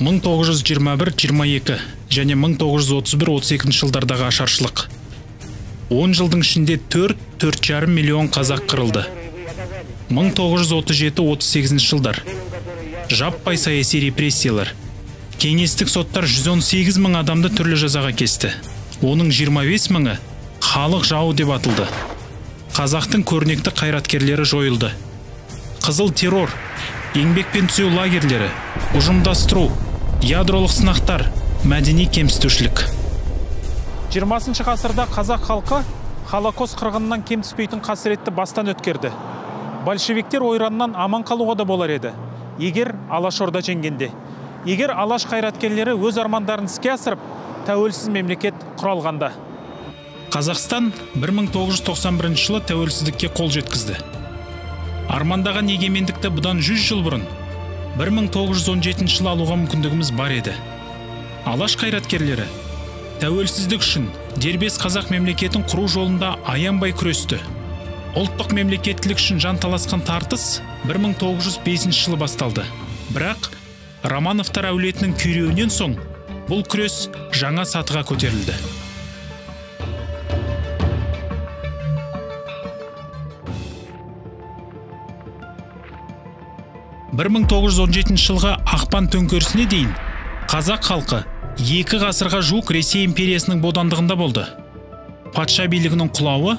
1921-22 және 1931-32 жылдардағы ашаршылық. 10 жылдың ішінде 4-4,5 миллион қазақ қырылды. 1937-38 жылдар. Жаппай саяси репрессиялар. Кеңестік соттар 118 мың адамды түрлі жазаға кесті. Оның 25 мыңы халық жауы деп атылды. Қазақтың көрнекті қайраткерлері жойылды. Қызыл террор, еңбекпен түзеу лагерлері, ұжымдастыру, ядролық сынақтар, мәдени кемсітушілік. 20 ғасырда қазақ халқы Холокост қырғынынан кем түспейтін қасіретті бастан өткерді. Большевиктер ойраннан аман қалуға да болар еді, егер Алашорда жеңгенде. Егер Алаш қайраткерлері өз армандарын іске асырып, тәуелсіз мемлекет құралғанда. Қазақстан 1991 жылы тәуелсіздікке қол жеткізді. Армандаған егемендікті бұдан 100 жыл бұрын 1917 жылы алуға мүмкіндігіміз бар еді. Алаш қайраткерлері тәуелсіздік үшін дербес қазақ мемлекетін құру жолында аянбай күресті. Ұлттық мемлекеттілік үшін жан таласқан тартыс 1905 жылы басталды. Бірақ Романовтар әулетінің күйреуінен соң бұл күрес жаңа сатыға көтерілді. 1917 жылғы ақпан төңкерісіне дейін қазақ халқы 2 ғасырға жуық Ресей империясының бодандығында болды. Патша билігінің құлауы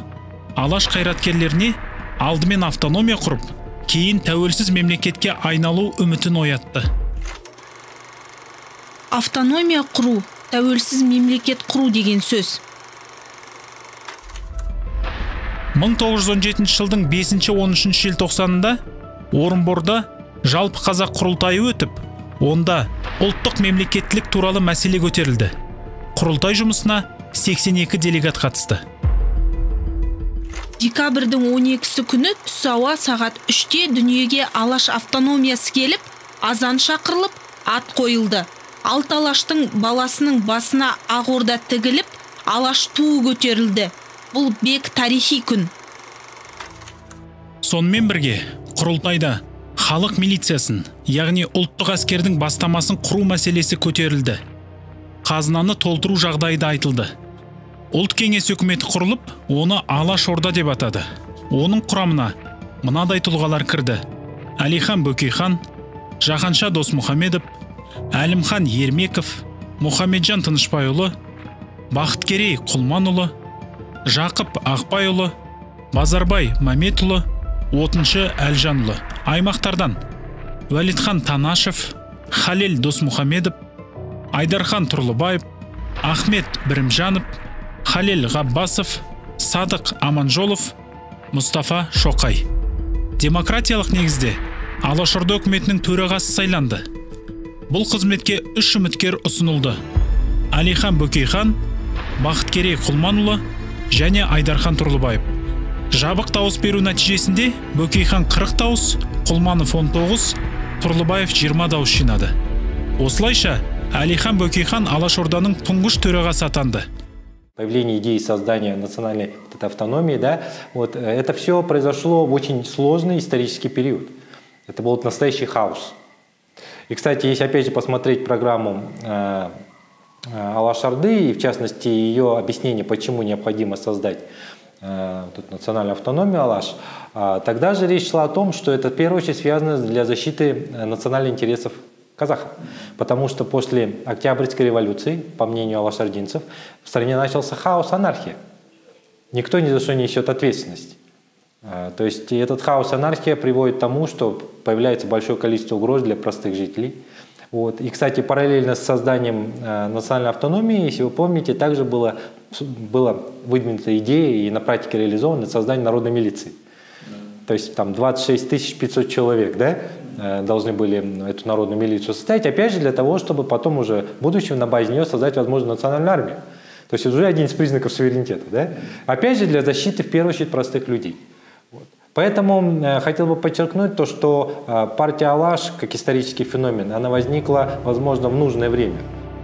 Алаш қайраткерлеріне алдымен автономия құрып, кейін тәуелсіз мемлекетке айналу үмітін оятты. Автономия құру, тәуелсіз мемлекет құру деген сөз. 1917 жылдың 5-13 желтоқсанында Орынборда жалпы қазақ құрылтайы өтіп, онда ұлттық мемлекеттілік туралы мәселе көтерілді. Құрылтай жұмысына 82 делегат қатысты. Декабрьдің 12-сі күні түс ауа сағат 3-те дүниеге Алаш автономиясы келіп, азан шақырылып, ат қойылды. Алты Алаштың баласының басына ақ орда тігіліп, Алаш туы көтерілді. Бұл бек тарихи күн. Сонымен бірге құрылтайда халық милициясын, яғни ұлттық әскердің бастамасын құру мәселесі көтерілді. Қазынаны толтыру жағдайы да айтылды. Ұлт кеңес үкіметі құрылып, оны Алаш Орда деп атады. Оның құрамына мынадай тұлғалар кірді: Әлихан Бөкейхан, Жаһанша Досмұхамедов, Әлімхан Ермеков, Мұхамеджан Тынышбайұлы, Бақыткерей Құлманұлы, Жақып Ақбайұлы, Базарбай Мәметұлы, Отыншы Әлжанұлы. Аймақтардан Уәлитхан Танашев, Халел Досмұхамедов, Айдархан Тұрлыбаев, Ахмет Бірімжанов, Халел Ғаббасов, Садық Аманжолов, Мұстафа Шоқай. Демократиялық негізде Алашорда үкіметінің төрағасы сайланды. Бұл қызметке 3 үміткер ұсынылды: Әлихан Бөкейхан, Бақыткерей Құлманұлы және Айдархан Тұрлыбаев. Жабық дауыс беру нәтижесінде Бөкейхан 40 дауыс, Құлманов 19, Тұрлыбаев 20 дауыс жинады. Осылайша Әлихан Бөкейхан Алашорданың тұңғыш төрағасы атанды. Появление идеи создания национальной автономии, да, вот, это все произошло в очень сложный исторический период. Это был настоящий хаос. И, кстати, если опять же посмотреть программу Алаш-Орды, и в частности ее объяснение, почему необходимо создать тут национальную автономию Алаш, тогда же речь шла о том, что это в первую очередь связано для защиты национальных интересов казахов. Потому что после Октябрьской революции, по мнению алашординцев, в стране начался хаос, анархия. Никто ни за что не несет ответственность. То есть этот хаос, анархия приводит к тому, что появляется большое количество угроз для простых жителей. Вот. И, кстати, параллельно с созданием национальной автономии, если вы помните, также была выдвинута идея и на практике реализована создание народной милиции. То есть там 26 500 человек, да, должны были эту народную милицию составить, опять же, для того, чтобы потом уже в будущем на базе нее создать, возможно, национальную армию. То есть это уже один из признаков суверенитета. Да? Опять же, для защиты, в первую очередь, простых людей. Вот. Поэтому хотел бы подчеркнуть то, что партия Алаш, как исторический феномен, она возникла, возможно, в нужное время.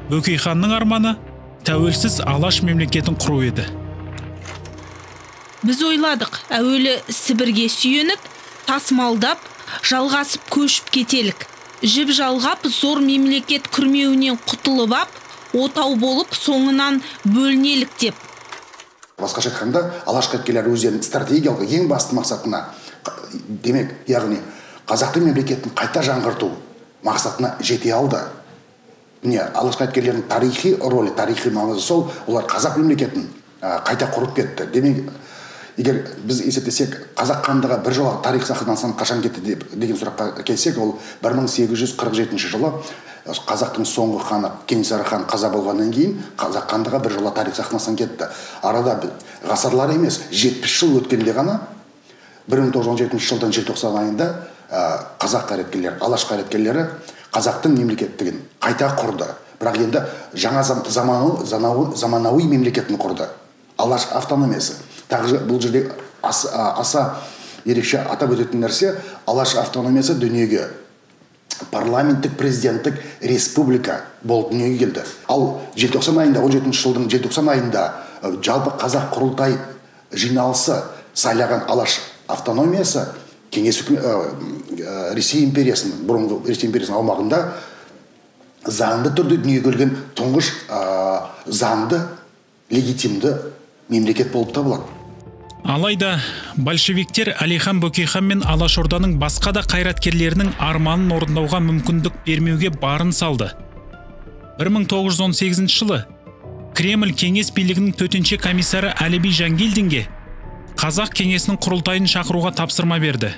Бөкейханның арманы тәуелсіз Алаш мемлекетін құру еді. Біз ойладық, әуелі Сібірге сүйеніп, тасымалдап, жалғасып көшіп кетелік. Жіп жалғап, зор мемлекет күрмеуінен құтылып ап, отау болып, соңынан бөлінелік деп. Басқаша айтқанда, Алаш қайраткерлері өздерінің стратегиялық ең басты мақсатына, демек, яғни қазақтың мемлекетін қайта жаңғырту мақсатына жете алды. Міне, Алаш қайраткерлерінің тарихи рөлі, тарихи маңызы сол, олар қазақ мемлекетін қайта құрып кетті. Демек, егер біз есептесек, қазақ хандығы бір жола тарих сахнасынан қашан кетті деген сұраққа келсек, ол 1847 жылы қазақтың соңғы ханы Кенесары хан қаза болғаннан кейін қазақ хандығы бір жола тарих сахнасынан кетті. Арада ғасырлар емес, 70 жыл өткенде ғана 1917 жылдың желтоқсан айында қазақ қайраткерлері, Алаш қайраткерлері қазақтың мемлекеттігін қайта құрды. Бірақ енді жаңа заманауи мемлекетін құрды. Алаш автономиясы. Тағы бұл жерде аса ерекше атап өтетін нәрсе, Алаш автономиясы дүниеге парламенттік президенттік республика болып дүниеге келді. Ал желтоқсан айында, 17 жылдың желтоқсан айында жалпы қазақ құрылтай жиналысы сайлаған Алаш автономиясы Кеңес Ресей империясының, бұрынғы Ресей империясының аумағында заңды түрде дүниеге келген тұңғыш заңды, легитимді мемлекет болып табылады. Алайда большевиктер Әлихан Бөкейхан мен Алашорданың басқа да қайраткерлерінің арманын орындауға мүмкіндік бермеуге барын салды. 1918 жылы Кремль кеңес билігінің төтенше комиссары Әліби Жангелдинге Қазақ кеңесінің құрылтайын шақыруға тапсырма берді.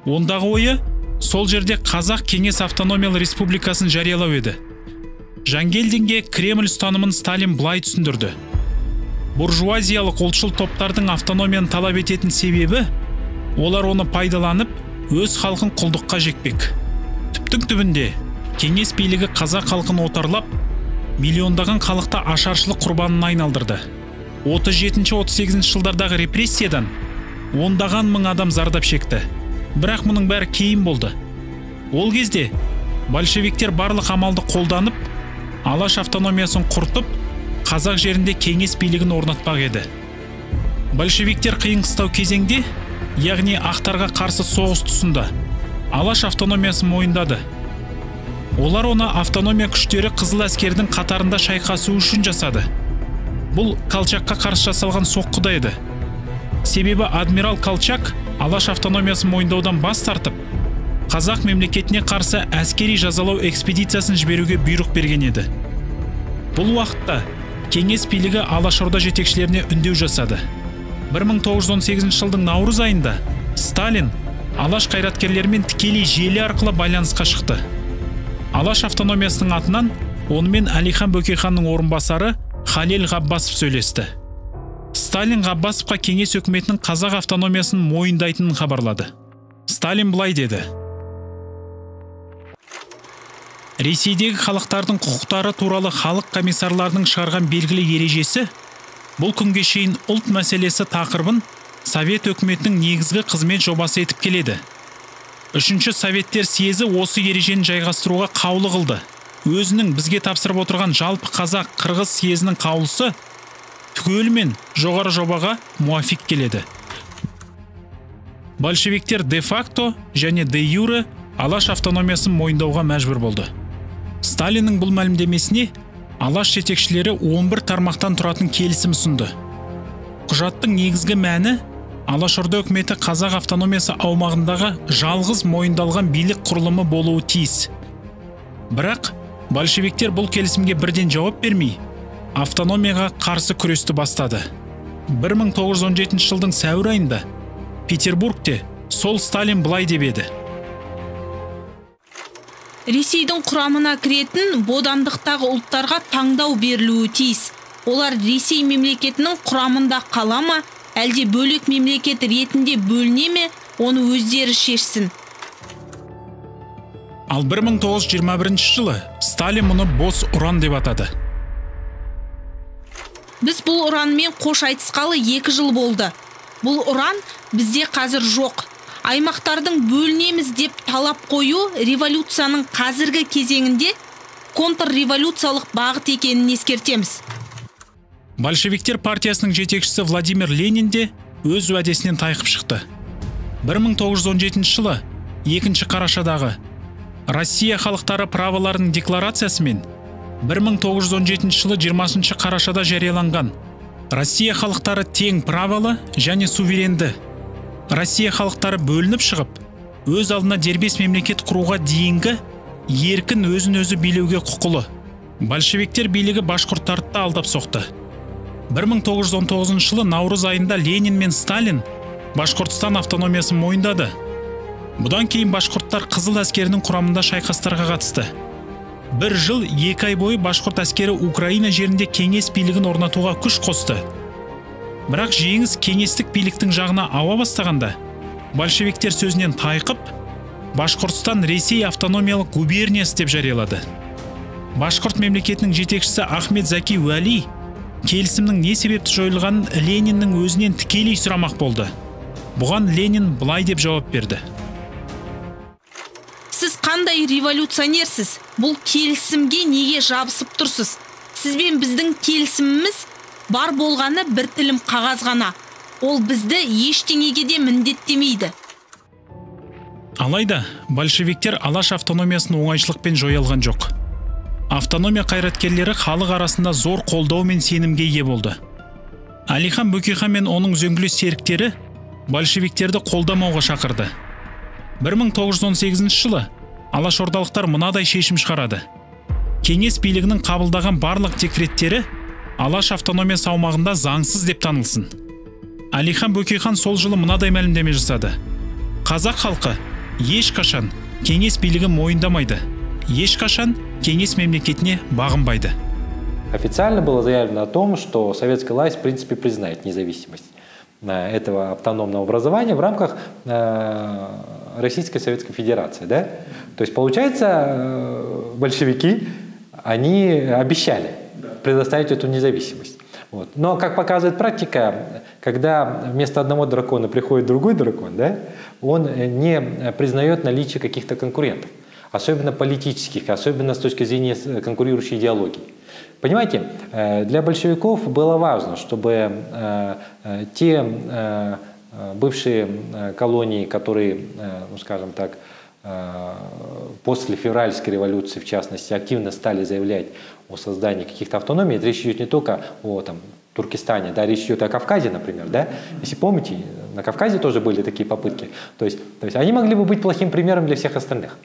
Ондағы ойы сол жерде Қазақ кеңес автономиялы республикасын жариялау еді. Жангелдинге Кремль ұстанымын Сталин былай түсіндірді. Буржуазиялық ұлтшыл топтардың автономияны талап ететін себебі, олар оны пайдаланып, өз халқын құлдыққа жекпек. Түптің түбінде кеңес билігі қазақ халқын отарлап, миллиондаған халықты ашаршылық құрбанына айналдырды. 37-38 жылдардағы репрессиядан ондаған мың адам зардап шекті. Бірақ мұның бәрі кейін болды. Ол кезде большевиктер барлық амалды қолданып, Алаш автономиясын құртып, қазақ жерінде кеңес билігін орнатпақ еді. Большевиктер қиын қыстау кезеңде, яғни ақтарға қарсы соғыс тұсында Алаш автономиясын мойындады. Олар оны автономия күштері қызыл әскердің қатарында шайқасу үшін жасады. Бұл Колчакқа қарсы жасалған соққы да еді. Себебі адмирал Колчак Алаш автономиясын мойындаудан бас тартып, қазақ мемлекетіне қарсы әскери жазалау экспедициясын жіберуге бұйрық берген еді. Бұл уақытта кеңес билігі Алашорда жетекшілеріне үндеу жасады. 1918 жылдың наурыз айында Сталин Алаш қайраткерлерімен тікелей желі арқылы байланысқа шықты. Алаш автономиясының атынан онымен Әлихан Бөкейханның орынбасары Халел Ғаббасов сөйлесті. Сталин Ғаббасовқа кеңес өкіметінің қазақ автономиясын мойындайтынын хабарлады. Сталин былай деді: Ресейдегі халықтардың құқықтары туралы халық комиссарларының шығарған белгілі ережесі бұл күнге шейін ұлт мәселесі тақырыбын Совет өкіметінің негізгі қызмет жобасы етіп келеді. Үшінші Советтер съезі осы ережені жайғастыруға қаулы қылды. Өзінің бізге тапсырып отырған жалпы қазақ қырғыз съезінің қаулысы түгелімен жоғары жобаға муафик келеді. Большевиктер де-факто және де-юре Алаш автономиясын мойындауға мәжбүр болды. Сталиннің бұл мәлімдемесіне Алаш жетекшілері 11 тармақтан тұратын келісім ұсынды. Құжаттың негізгі мәні Алашорда үкіметі қазақ автономиясы аумағындағы жалғыз мойындалған билік құрылымы болуы тиіс. Бірақ большевиктер бұл келісімге бірден жауап бермей, автономияға қарсы күресті бастады. 1917 жылдың сәуір айында Петербургте сол Сталин былай деп еді: Ресейдің құрамына кіретін бодандықтағы ұлттарға таңдау берілуі тиіс. Олар Ресей мемлекетінің құрамында қала ма, әлде бөлек мемлекет ретінде бөліне ме, оны өздері шешсін. Ал 1921 жылы Сталин мұны бос ұран деп атады. Біз бұл ұранмен қош айтысқалы 2 жыл болды. Бұл ұран бізде қазір жоқ. Аймақтардың бөлінеміз деп талап қою революцияның қазіргі кезеңінде контрреволюциялық бағыт екенін ескертеміз. Большевиктер партиясының жетекшісі Владимир Ленин де өз уәдесінен тайқып шықты. 1917 жылы 2 қарашадағы Россия халықтары праволарының декларациясымен 1917 жылы 20 қарашада жарияланған Россия халықтары тең праволы және суверенді. Россия халықтары бөлініп шығып, өз алдына дербес мемлекет құруға дейінгі еркін өзін-өзі билеуге құқылы. Большевиктер билігі башқұрттарды да алдап соқты. 1919 жылы наурыз айында Ленин мен Сталин Башқұртстан автономиясын мойындады. Бұдан кейін башқұрттар Қызыл әскерінің құрамында шайқастарға қатысты. Бір жыл 2 ай бойы башқұрт әскері Украина жерінде кеңес билігін орнатуға күш қосты. Бірақ жеңіс кеңестік биліктің жағына ауа бастағанда, большевиктер сөзінен тайқып, Башқұртстан Ресей автономиялық губерниясы деп жариялады. Башқұрт мемлекетінің жетекшісі Ахмет Зәки Уәли келісімнің не себепті жойылғанын Лениннің өзінен тікелей сұрамақ болды. Бұған Ленин былай деп жауап берді. Сіз қандай революционерсіз? Бұл келісімге неге жабысып тұрсыз? Сізбен біздің келісіміміз бар болғаны бір тілім қағаз ғана. Ол бізді ештеңеге де міндеттемейді. Алайда большевиктер Алаш автономиясын оңайшылықпен жоя алған жоқ. Автономия қайраткерлері халық арасында зор қолдау мен сенімге ие болды. Әлихан Бөкейхан мен оның үзеңгілес серіктері большевиктерді қолдамауға шақырды. 1918 жылы алашордалықтар мынадай шешім шығарады. Кеңес билігінің қабылдаған барлық декреттері Алаш автономиясы аумағында заңсыз деп танылсын. Әлихан Бөкейхан сол жылы мынадай мәлімдеме жасады. Қазақ халқы ешқашан кеңес билігін мойындамайды, ешқашан кеңес мемлекетіне бағынбайды. Официально было заявлено о том, что советская власть в принципе признает независимость этого автономного образования в рамках Российской Советской Федерации. Да? То есть, получается, большевики, они обещали предоставить эту независимость. Вот. Но, как показывает практика, когда вместо одного дракона приходит другой дракон, да, он не признает наличие каких-то конкурентов, особенно политических, особенно с точки зрения конкурирующей идеологии. Понимаете, для большевиков было важно, чтобы те бывшие колонии, которые, ну, скажем так, после февральской революции, в частности, активно стали заявлять о создании каких-то автономий. Речь идет не только о там, Туркестане, да, речь идет о Кавказе, например. Да? Если помните, на Кавказе тоже были такие попытки. То есть они могли бы быть плохим примером для всех остальных.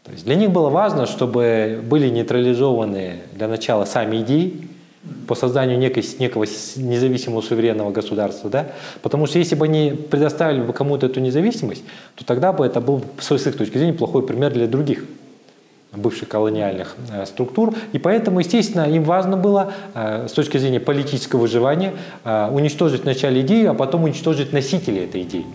То есть для них было важно, чтобы были нейтрализованы для начала сами идеи по созданию некого независимого суверенного государства. Да? Потому что если бы они предоставили бы кому-то эту независимость, то тогда бы это был, с их точки зрения, плохой пример для других бывших колониальных структур. И поэтому, естественно, им важно было с точки зрения политического выживания уничтожить вначале идею, а потом уничтожить носителей этой идеи.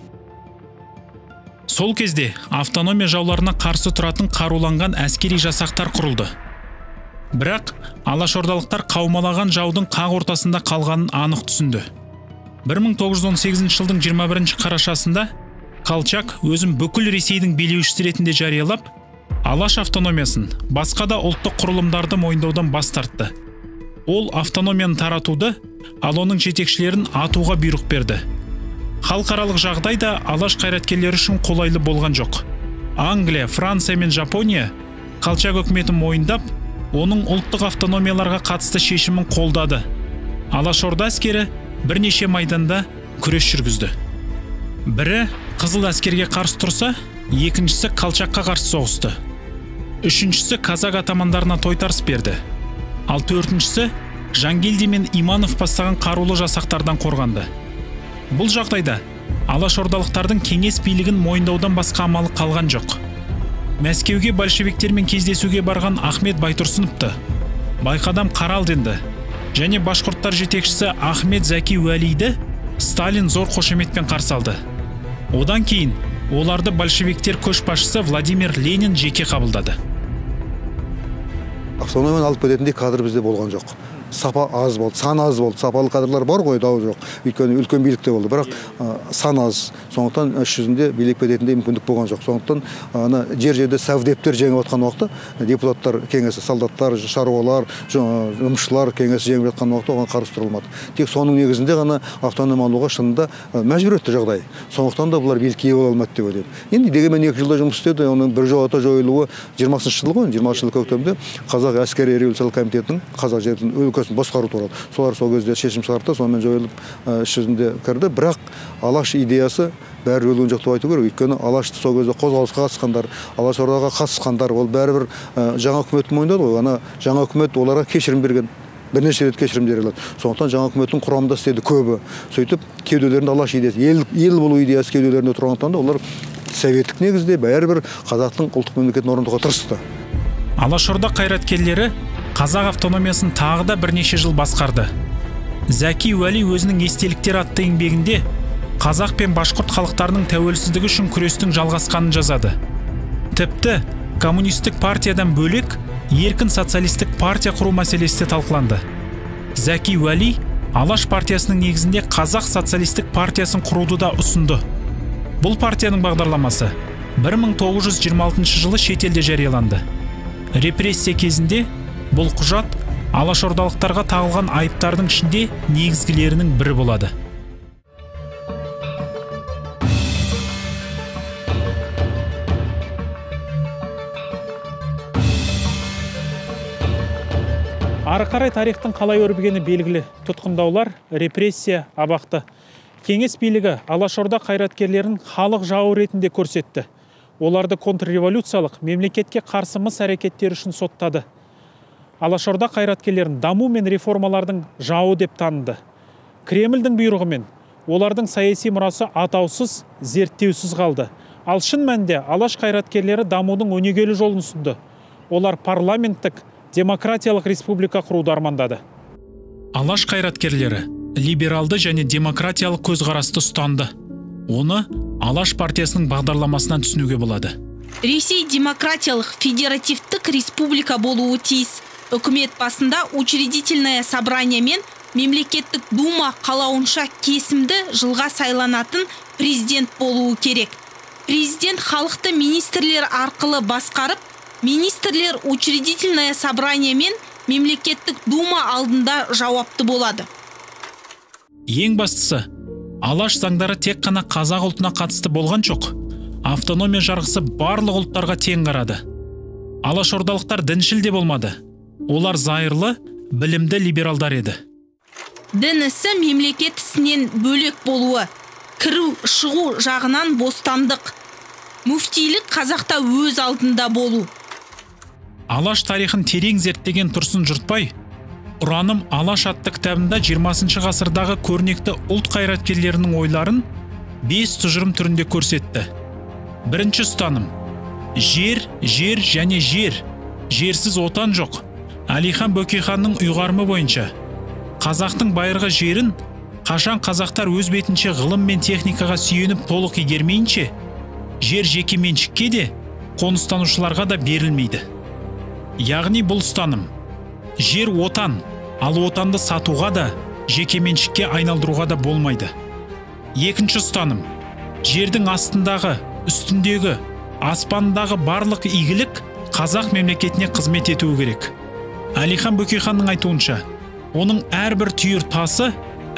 Сол кезде автономия жауларына қарсы тұратын қаруланған әскери жасақтар құрылды. Бірақ алашордалықтар қаумалаған жаудың қақ ортасында қалғанын анық түсінді. 1918 жылдың 21 қарашасында Колчак өзін бүкіл Ресейдің билеушісі ретінде жариялап, Алаш автономиясын, басқа да ұлттық құрылымдарды мойындаудан бас тартты. Ол автономияны таратуды, ал оның жетекшілерін атуға бұйрық берді. Халықаралық жағдай да Алаш қайраткерлері үшін қолайлы болған жоқ. Англия, Франция мен Жапония Колчак үкіметін мойындап, оның ұлттық автономияларға қатысты шешімін қолдады. Алашорда әскері бірнеше майданда күрес жүргізді. Бірі қызыл әскерге қарсы тұрса, екіншісі Колчакқа қарсы соғысты. Үшіншісі казак атамандарына тойтарыс берді. Ал төртіншісі Жангелди мен Иманов бастаған қарулы жасақтардан қорғанды. Бұл жағдайда алашордалықтардың кеңес билігін мойындаудан басқа амалы қалған жоқ. Мәскеуге большевиктермен кездесуге барған Ахмет Байтұрсыновты, Байқадам Қаралдинді және башқұрттар жетекшісі Ахмет Зәки Уәлиді Сталин зор қошеметпен қарсы алды. Одан кейін оларды большевиктер көшбасшысы Владимир Ленин жеке қабылдады. Автономияны алып кететіндей кадр бізде болған жоқ. сапа аз болды, сан аз болды. Сапалы кадрлар бар ғой, дау жоқ. Өйткені үлкен билікте болды, бірақ сан аз. Сондықтан іс жүзінде билік беретіндей мүмкіндік болған жоқ. Сондықтан ана жер-жерде совдептер жеңіп жатқан уақытта, депутаттар кеңесі, солдаттар, шаруалар, жұмысшылар кеңесі жеңіп жатқан уақытта оған қарсы тұрылмады. Тек соның негізінде ғана автономия алуға шынында мәжбүр етті жағдай. Сондықтан да бұлар билікке ие бола алмады деп ойлаймын. Енді дегенмен 2 жылда жұмыс істеді, оның бір жолата жойылуы 20 жыл ғой, 20 жыл көктемде Қазақ әскери революциялық комитетінің қазақ жерінің өлкесін басқару туралы. Солар сол кезде шешім шығарды, сонымен жойылып іс жүзінде кірді. Бірақ Алаш идеясы бәрі өлген жоқ деп айту керек. Өйткені Алашты сол кезде қозғалысқа қатысқандар, Алаш ордаға қатысқандар, ол бәрібір жаңа үкіметті мойындады ғой. Ана жаңа үкімет оларға кешірім берген. Бірнеше рет кешірім берілді. Сондықтан жаңа үкіметтің құрамында істеді көбі. Сөйтіп кеуделерінде Алаш идеясы, ел болу идеясы кеуделерінде тұрғандықтан да олар советтік негізде бәрібір қазақтың ұлттық мемлекетін орнатуға тырысты. Алашорда қайраткерлері қазақ автономиясын тағы да бірнеше жыл басқарды. Зәки Уәли өзінің естеліктер атты еңбегінде қазақ пен башқұрт халықтарының тәуелсіздігі үшін күрестің жалғасқанын жазады. Тіпті коммунистік партиядан бөлек еркін социалистік партия құру мәселесі де талқыланды. Зәки Уәли Алаш партиясының негізінде Қазақ социалистік партиясын құруды да ұсынды. Бұл партияның бағдарламасы 1926 жылы шетелде жарияланды. Репрессия кезінде бұл құжат алашордалықтарға тағылған айыптардың ішінде негізгілерінің бірі болады. Ары қарай тарихтың қалай өрбігені белгілі. Тұтқындаулар, репрессия, абақты. Кеңес билігі Алашорда қайраткерлерін халық жауы ретінде көрсетті. Оларды контрреволюциялық мемлекетке қарсы мыс әрекеттері үшін соттады. Алашорда қайраткерлерін даму мен реформалардың жауы деп таныды. Кремльдің бұйрығымен олардың саяси мұрасы атаусыз, зерттеусіз қалды. Ал шын мәнінде Алаш қайраткерлері дамудың өнегелі жолын ұсынды. Олар парламенттік демократиялық республика құруды армандады. Алаш қайраткерлері либералды және демократиялық көзқарасты ұстанды. Оны Алаш партиясының бағдарламасынан түсінуге болады. Ресей демократиялық федеративтік республика болуы тиіс. Үкімет басында учредительное собрание мен мемлекеттік дума қалауынша кесімді жылға сайланатын президент болуы керек. Президент халықты министрлер арқылы басқарып, министрлер учредительное собрание мен мемлекеттік дума алдында жауапты болады. Ең бастысы, Алаш заңдары тек қана қазақ ұлтына қатысты болған жоқ. Автономия жарғысы барлық ұлттарға тең қарады. Алашордалықтар діншіл де болмады. Олар зайырлы, білімді либералдар еді. Дін ісі мемлекет ісінен бөлек болуы, кіру шығу жағынан бостандық. Мүфтилік қазақта өз алдында болу. Алаш тарихын терең зерттеген Тұрсын Жұртбай Ұраным Алаш атты кітабында 20 ғасырдағы көрнекті ұлт қайраткерлерінің ойларын 5 тұжырым түрінде көрсетті. Бірінші ұстаным: жер, жер және жер. Жерсіз отан жоқ. Әлихан Бөкейханның ұйғарымы бойынша қазақтың байырғы жерін қашан қазақтар өз бетінше ғылым мен техникаға сүйеніп толық игермейінше, жер жеке меншікке де, қоныстанушыларға да берілмейді. Яғни бұл ұстаным: жер отан, ал отанды сатуға да, жеке меншікке айналдыруға да болмайды. Екінші ұстаным: жердің астындағы, үстіндегі, аспандағы барлық игілік қазақ мемлекетіне қызмет етуі керек. Әлихан Бөкейханның айтуынша, оның әрбір түйір тасы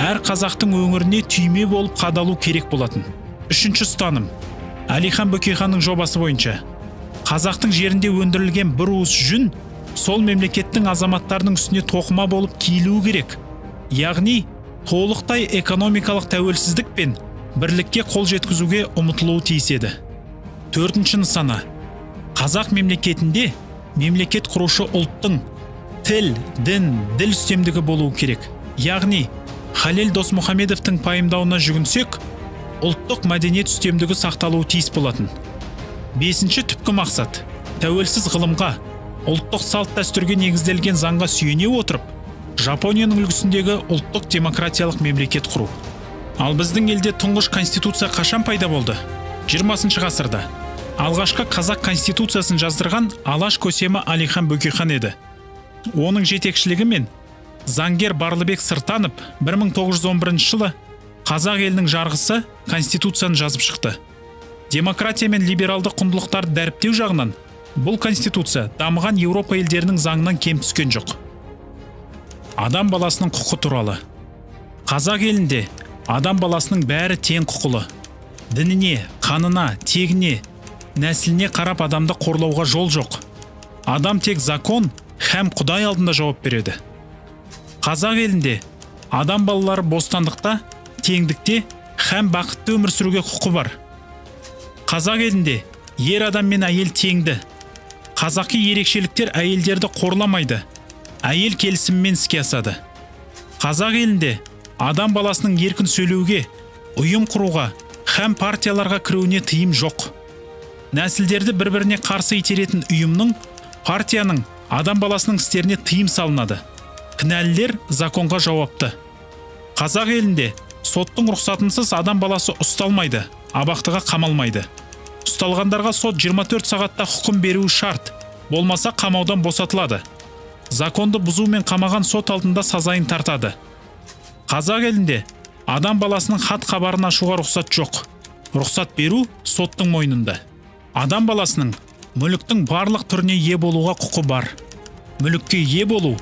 әр қазақтың өңіріне түйме болып қадалу керек болатын. Үшінші ұстаным: Әлихан Бөкейханның жобасы бойынша қазақтың жерінде өндірілген бір уыс жүн сол мемлекеттің азаматтарының үстіне тоқыма болып киілуі керек. Яғни толықтай экономикалық тәуелсіздік пен бірлікке қол жеткізуге ұмтылуы тиіс еді. Төртінші нысана: қазақ мемлекетінде мемлекет құрушы ұлттың тіл, дін, діл үстемдігі болуы керек. Яғни Халел Досмұхамедовтің пайымдауына жүгінсек, ұлттық мәдениет үстемдігі сақталуы тиіс болатын. Бесінші түпкі мақсат: тәуелсіз ғылымға, ұлттық салт дәстүрге негізделген заңға сүйене отырып, Жапонияның үлгісіндегі ұлттық демократиялық мемлекет құру. Ал біздің елде тұңғыш конституция қашан пайда болды? 20 ғасырда. Алғашқы қазақ конституциясын жаздырған Алаш көсемі Әлихан Бөкейхан еді. Оның жетекшілігімен Заңгер Барлыбек Сыртанов 1911 жылы қазақ елінің жарғысы Конституцияны жазып шықты. Демократия мен либералды құндылықтарды дәріптеу жағынан бұл Конституция дамыған Еуропа елдерінің заңынан кем түскен жоқ. Адам баласының құқы туралы. Қазақ елінде адам баласының бәрі тең құқылы. Дініне, қанына, тегіне, нәсіліне қарап адамды қорлауға жол жоқ. Адам тек закон һәм Құдай алдында жауап береді. Қазақ елінде адам балалары бостандықта, теңдікте һәм бақытты өмір сүруге құқы бар. Қазақ елінде ер адам мен әйел теңді. Қазақи ерекшеліктер әйелдерді қорламайды. Әйел келісімімен іске асады. Қазақ елінде адам баласының еркін сөйлеуге, ұйым құруға һәм партияларға кіруіне тыйым жоқ. Нәсілдерді бір-біріне қарсы итеретін ұйымның, партияның, адам баласының істеріне тыйым салынады. Кінәлілер законға жауапты. Қазақ елінде соттың рұқсатынсыз адам баласы ұсталмайды, абақтыға қамалмайды. Ұсталғандарға сот 24 сағатта құқым беруі шарт, болмаса қамаудан босатылады. Законды бұзумен қамаған сот алдында сазайын тартады. Қазақ елінде адам баласының хат хабарын ашуға рұқсат жоқ. Рұқсат беру соттың мойнында. Адам баласының мүліктің барлық түріне ие болуға құқы бар. Мүлікке ие болу,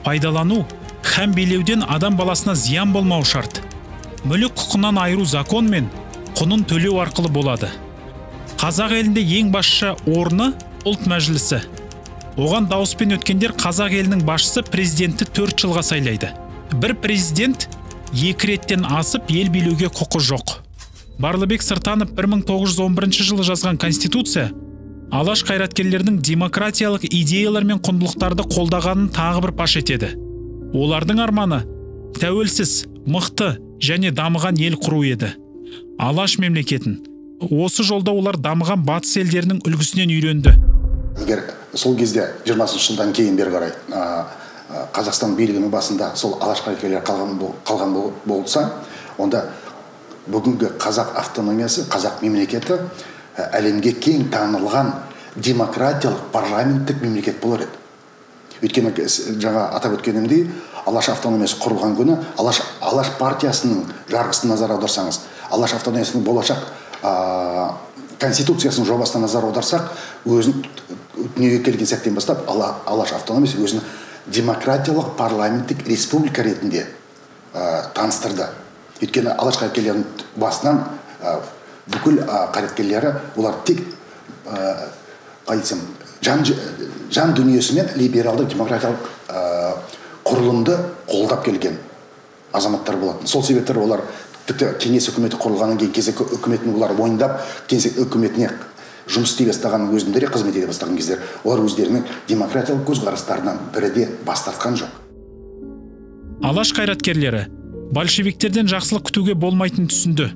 пайдалану һәм билеуден адам баласына зиян болмау шарт. Мүлік құқынан айыру законмен құнын төлеу арқылы болады. Қазақ елінде ең басшы орны ұлт мәжілісі. Оған дауыспен өткендер қазақ елінің басшысы президентті 4 жылға сайлайды. Бір президент 2 реттен асып ел билеуге құқы жоқ. Барлыбек Сыртанов 1911 жылы жазған Конституция Алаш қайраткерлерінің демократиялық идеялар мен құндылықтарды қолдағанын тағы бір паш етеді. Олардың арманы тәуелсіз, мықты және дамыған ел құру еді. Алаш мемлекетін. Осы жолда олар дамыған батыс елдерінің үлгісінен үйренді. Егер сол кезде 20 жылдан кейін бері қарай Қазақстан билігінің басында сол Алаш қайраткерлері қалған болса, онда бүгінгі қазақ автономиясы, қазақ мемлекеті әлемге кең танылған демократиялық парламенттік мемлекет болар еді. Өйткені жаңа атап өткенімдей, Алаш автономиясы құрылған күні Алаш партиясының жарғысын назар аударсаңыз, Алаш автономиясының болашақ конституциясының жобасына назар аударсақ, өзін дүниеге келген сәттен бастап Алаш автономиясы өзін демократиялық парламенттік республика ретінде таныстырды. Өйткені Алаш қайраткерлерінің басынан бүкіл қайраткерлері олар тек жан дүниесімен либералды демократиялық құрылымды қолдап келген азаматтар болатын. Сол себептер олар тіпті кеңес үкіметі құрылғаннан кейін кеңес үкіметін олар мойындап, кеңес үкіметіне жұмыс істей бастаған, өзіндері қызмет ете бастаған кездер олар өздерінің демократиялық көзқарастарынан бірі де бас тартқан жоқ. Алаш қайраткерлері большевиктерден жақсылық күтуге болмайтынын түсінді.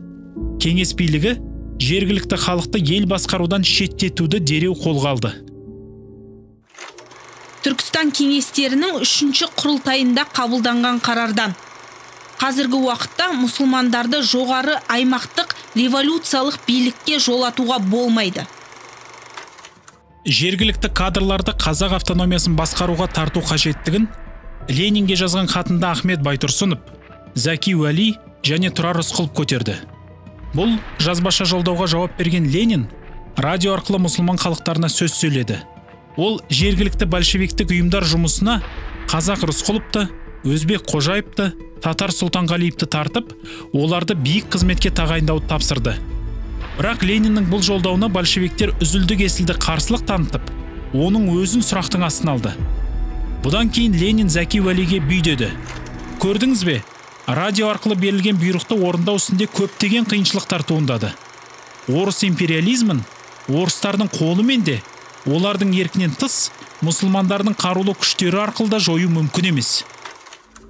Кеңес билігі жергілікті халықты ел басқарудан шеттетуді дереу қолға алды. Түркістан кеңестерінің 3-ші құрылтайында қабылданған қарардан. Қазіргі уақытта мұсылмандарды жоғары аймақтық революциялық билікке жолатуға болмайды. Жергілікті кадрларды қазақ автономиясын басқаруға тарту қажеттігін Ленинге жазған хатында Ахмет Байтұрсынов, Зәки Уәли және Тұрар Рысқұлов көтерді. Бұл жазбаша жолдауға жауап берген Ленин радио арқылы мұсылман халықтарына сөз сөйледі. Ол жергілікті большевиктік ұйымдар жұмысына қазақ Рысқұловты, өзбек Қожаевты, татар Сұлтанғалиевті тартып, оларды биік қызметке тағайындауды тапсырды. Бірақ Лениннің бұл жолдауына большевиктер үзілді-кесілді қарсылық танытып, оның өзін сұрақтың астына алды. Бұдан кейін Ленин Зәки Уәлиге бүй деді. Көрдіңіз бе, радио арқылы берілген бұйрықты орындау үстінде көптеген қиыншылықтар туындады. Орыс империализмін орыстардың қолымен де, олардың еркінен тыс мұсылмандардың қарулы күштері арқылы да жою мүмкін емес.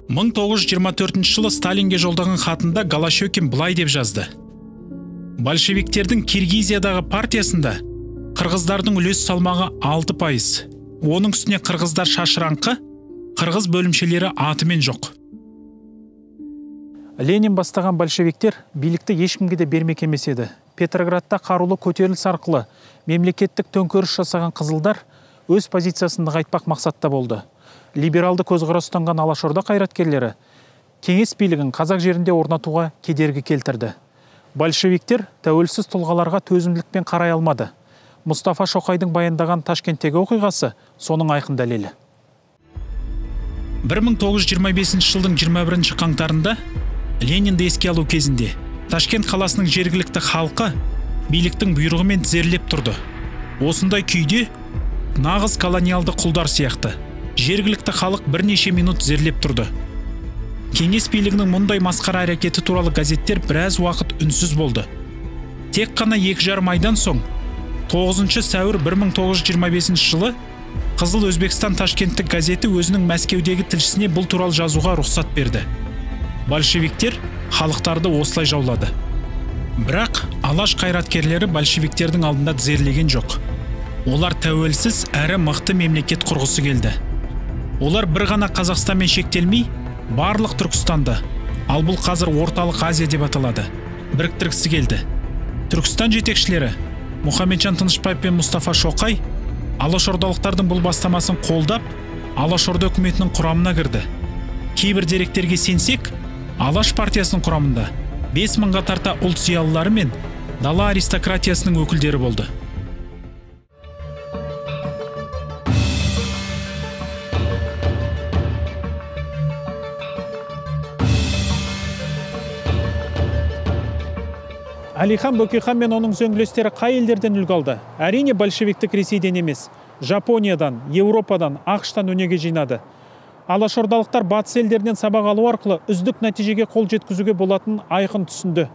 1924 жылы Сталинге жолдаған хатында Голощёкин былай деп жазды. Большевиктердің Киргизиядағы партиясында қырғыздардың үлес салмағы 6%. Оның үстіне қырғыздар шашыраңқы, қырғыз бөлімшелері атымен жоқ. Ленин бастаған большевиктер билікті ешкімге де бермек емес еді. Петроградта қарулы көтеріліс арқылы мемлекеттік төңкеріс жасаған қызылдар өз позициясын нығайтпақ мақсатта болды. Либералды көзқарас ұстанған Алашорда қайраткерлері кеңес билігін қазақ жерінде орнатуға кедергі келтірді. Большевиктер тәуелсіз тұлғаларға төзімділікпен қарай алмады. Мұстафа Шоқайдың баяндаған Ташкенттегі оқиғасы соның айқын дәлелі. 1925 жылдың 21 қаңтарында Ленинді еске алу кезінде Ташкент қаласының жергілікті халқы биліктің бұйрығымен тізерлеп тұрды. Осындай күйде нағыз колониалды құлдар сияқты жергілікті халық бірнеше минут тізерлеп тұрды. Кеңес билігінің мұндай масқара әрекеті туралы газеттер біраз уақыт үнсіз болды. Тек қана 2,5 айдан соң 9 сәуір 1925 жылы Қызыл Өзбекстан Ташкенттік газеті өзінің Мәскеудегі тілшісіне бұл туралы жазуға рұқсат берді. Большевиктер халықтарды осылай жаулады. Бірақ Алаш қайраткерлері большевиктердің алдында тізерлеген жоқ. Олар тәуелсіз әрі мықты мемлекет құрғысы келді. Олар бір ғана Қазақстанмен шектелмей, барлық Түркістанды, ал бұл қазір Орталық Азия деп аталады, біріктіргісі келді. Түркістан жетекшілері Мұхамеджан Тынышбаев пен Мұстафа Шоқай алашордалықтардың бұл бастамасын қолдап, Алашорда үкіметінің құрамына кірді. Кейбір деректерге сенсек, Алаш партиясының құрамында 5000-ға тарта ұлт зиялылары мен дала аристократиясының өкілдері болды. Әлихан Бөкейхан мен оның зөңгілестері қай елдерден үлгі алды? Әрине, большевиктік Ресейден емес, Жапониядан, Еуропадан, АҚШ-тан өнеге жинады. Алашордалықтар батыс елдерінен сабақ алу арқылы үздік нәтижеге қол жеткізуге болатынын айқын түсінді.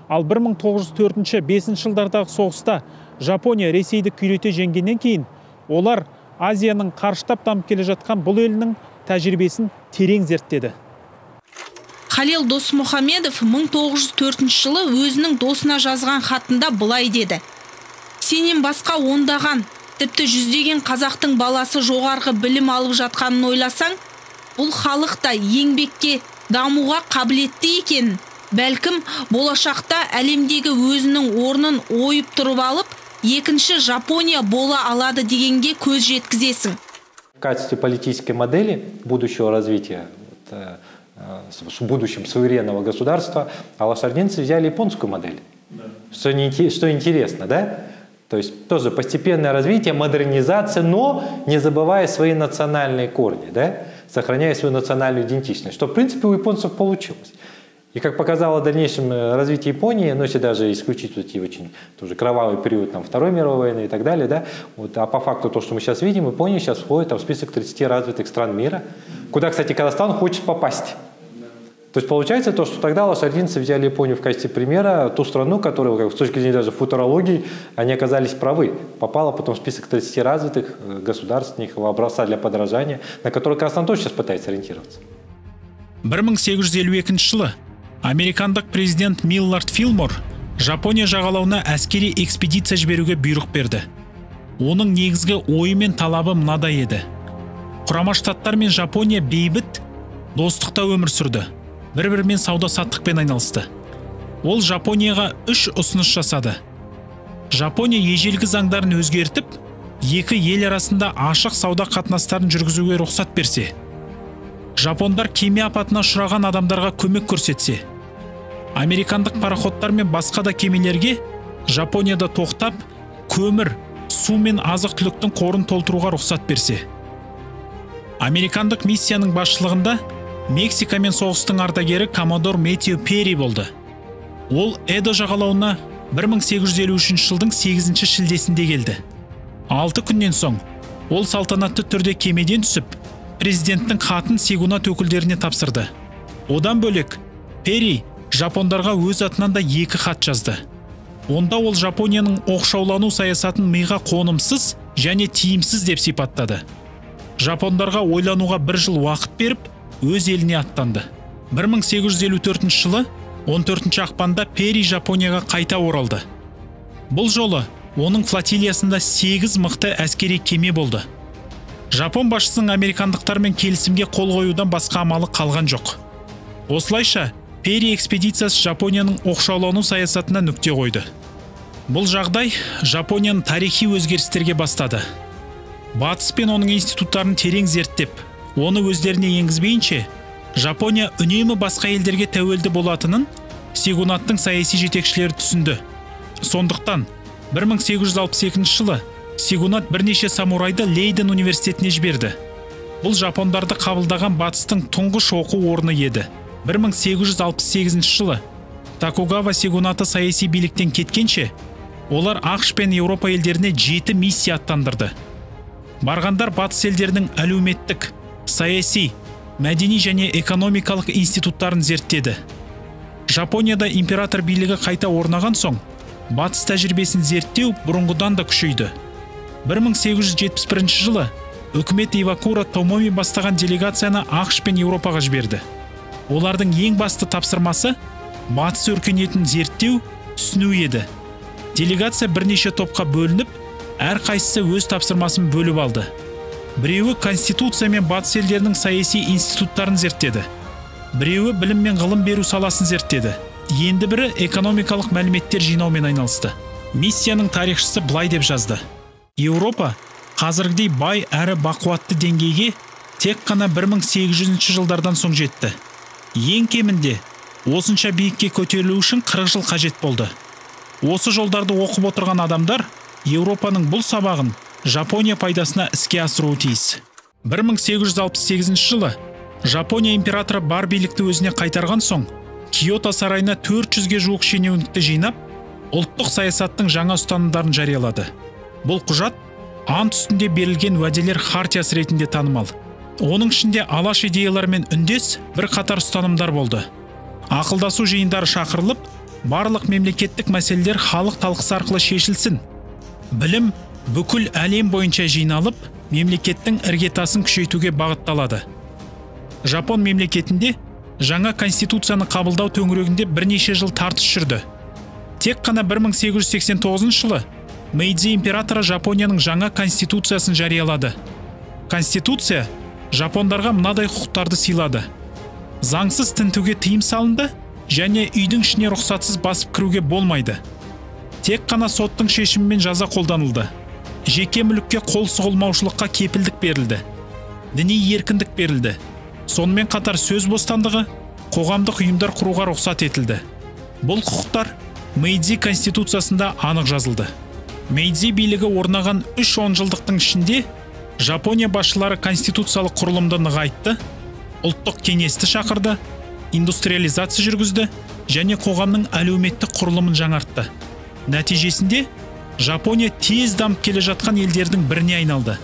Ал 1904-5 жылдардағы соғыста Жапония Ресейді күйрете жеңгеннен кейін, олар Азияның қарыштап дамып келе жатқан бұл елінің тәжірибесін терең зерттеді. Халел Досмұхамедов 1904 жылы өзінің досына жазған хатында былай деді. Сенен басқа ондаған, тіпті жүздеген қазақтың баласы жоғарғы білім алып жатқанын ойласаң, бұл халық та еңбекке, дамуға қабілетті екен. Бәлкім, болашақта әлемдегі өзінің орнын ойып тұрып алып, екінші Жапония бола алады дегенге көз жеткізесің. В качестве политической модели будущего развития в будущем суверенного государства алашординцы взяли японскую модель. Да. Что интересно, да? То есть тоже постепенное развитие, модернизация, но не забывая свои национальные корни, да? Сохраняя свою национальную идентичность, что в принципе у японцев получилось. И как показало в дальнейшем развитие Японии, ну если даже исключить вот эти очень тоже кровавый период там, Второй мировой войны и так далее, да, вот, а по факту то, что мы сейчас видим, Япония сейчас входит там, в список 30 развитых стран мира, куда, кстати, Казахстан хочет попасть. То есть получается то, что тогда алашординцы взяли Японию в качестве примера, ту страну, которую, как, с точки зрения даже футурологии, они оказались правы. Попала потом в список 30 развитых государств, образца для подражания, на который Казахстан тоже сейчас пытается ориентироваться. 1852 жылы американдық президент Миллард Филмор Жапония жағалауына әскери экспедиция жіберуге бұйрық берді. Оның негізгі ойы мен талабы мынадай еді. Құрама Штаттар мен Жапония бейбіт достықта өмір сүрді. Бір-бірімен сауда-саттықпен айналысты. Ол Жапонияға 3 ұсыныс жасады. Жапония ежелгі заңдарын өзгертіп, екі ел арасында ашық сауда қатынастарын жүргізуге рұқсат берсе, жапондар кеме апатына ұшыраған адамдарға көмек көрсетсе, американдық пароходтар мен басқа да кемелерге Жапонияда тоқтап, көмір, су мен азық-түліктің қорын толтыруға рұқсат берсе. Американдық миссияның басшылығында Мексикамен соғыстың ардагері коммодор Мэтью Перри болды. Ол Эдо жағалауына 1853 жылдың 8 шілдесінде келді. 6 күннен соң ол салтанатты түрде кемеден түсіп, президенттің хатын сёгунат өкілдеріне тапсырды. Одан бөлек, Перри жапондарға өз атынан да 2 хат жазды. Онда ол Жапонияның оқшаулану саясатын миға қонымсыз және тиімсіз деп сипаттады. Жапондарға ойлануға бір жыл уақыт беріп, өз еліне аттанды. 1854 жылы 14 ақпанда Перри Жапонияға қайта оралды. Бұл жолы оның флотилиясында 8 мықты әскери кеме болды. Жапон басшысының американдықтармен келісімге қол қоюдан басқа амалы қалған жоқ. Осылайша, Перри экспедициясы Жапонияның оқшаулану саясатына нүкте қойды. Бұл жағдай Жапонияны тарихи өзгерістерге бастады. Батыс пен оның институттарын терең зерттеп, Оны өздеріне енгізбейінше, Жапония үнемі басқа елдерге тәуелді болатынын сёгунаттың саяси жетекшілері түсінді. Сондықтан 1862 жылы сёгунат бірнеше самурайды Лейден университетіне жіберді. Бұл жапондарды қабылдаған батыстың тұңғыш оқу орны еді. 1868 жылы Токугава сёгунаты саяси биліктен кеткенше, олар АҚШ пен Еуропа елдеріне 7 миссия аттандырды. Барғандар батыс елдерінің әлеуметтік, саяси, мәдени және экономикалық институттарын зерттеді. Жапонияда император билігі қайта орнаған соң, батыс тәжірибесін зерттеу бұрынғыдан да күшейді. 1871 жылы үкімет Ивакура Томоми бастаған делегацияны АҚШ пен Еуропаға жіберді. Олардың ең басты тапсырмасы батыс өркениетін зерттеу, түсіну еді. Делегация бірнеше топқа бөлініп, әрқайсысы өз тапсырмасын бөліп алды. Біреуі конституция мен батыс елдерінің саяси институттарын зерттеді. Біреуі білім мен ғылым беру саласын зерттеді. Енді бірі экономикалық мәліметтер жинаумен айналысты. Миссияның тарихшысы былай деп жазды: Еуропа қазіргідей бай әрі бақуатты деңгейге тек қана 1800 жылдардан соң жетті. Ең кемінде осынша биікке көтерілу үшін 40 жыл қажет болды. Осы жолдарды оқып отырған адамдар Еуропаның бұл сабағын Жапония пайдасына іске асыруы тиіс. 1868 жылы Жапония императоры бар билікті өзіне қайтарған соң, Киото сарайына 400-ге жуық шенеунікті жинап, ұлттық саясаттың жаңа ұстанымдарын жариялады. Бұл құжат ант үстінде берілген уәделер хартиясы ретінде танымал. Оның ішінде алаш идеяларымен үндес бірқатар ұстанымдар болды. Ақылдасу жиындары шақырылып, барлық мемлекеттік мәселелер халық талқысы арқылы шешілсін. Білім бүкіл әлем бойынша жиналып, мемлекеттің іргетасын күшейтуге бағытталады. Жапон мемлекетінде жаңа конституцияны қабылдау төңірегінде бірнеше жыл тартыс жүрді. Тек қана 1889 жылы Мэйдзи императоры Жапонияның жаңа конституциясын жариялады. Конституция жапондарға мынадай құқықтарды сыйлады. Заңсыз тінтуге тыйым салынды және үйдің ішіне рұқсатсыз басып кіруге болмайды. Тек қана соттың шешімімен жаза қолданылды. Жеке мүлікке қол сұғылмаушылыққа кепілдік берілді. Діни еркіндік берілді. Сонымен қатар сөз бостандығы, қоғамдық ұйымдар құруға рұқсат етілді. Бұл құқықтар Мэйдзи конституциясында анық жазылды. Мэйдзи билігі орнаған 3 онжылдықтың ішінде Жапония басшылары конституциялық құрылымды нығайтты, ұлттық кеңесті шақырды, индустриализация жүргізді және қоғамның әлеуметтік құрылымын жаңартты. Нәтижесінде Жапония тез дамып келе жатқан елдердің біріне айналды.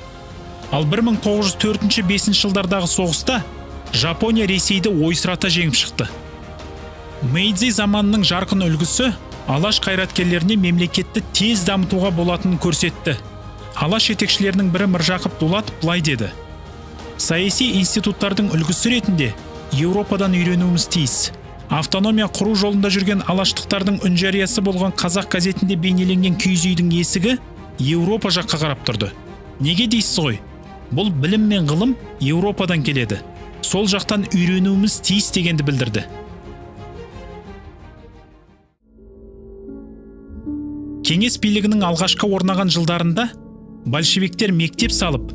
Ал 1904-5 жылдардағы соғыста Жапония Ресейді ойсырата жеңіп шықты. Мэйдзи заманының жарқын үлгісі алаш қайраткерлеріне мемлекетті тез дамытуға болатынын көрсетті. Алаш жетекшілерінің бірі Міржақып Дулатов былай деді: саяси институттардың үлгісі ретінде Еуропадан үйренуіміз тиіс. Автономия құру жолында жүрген алаштықтардың үнжариясы болған Қазақ газетінде бейнеленген киіз үйдің есігі Еуропа жаққа қарап тұрды. Неге дейсіз ғой? Бұл білім мен ғылым Еуропадан келеді. Сол жақтан үйренуіміз тиіс дегенді білдірді. Кеңес билігінің алғашқы орнаған жылдарында большевиктер мектеп салып,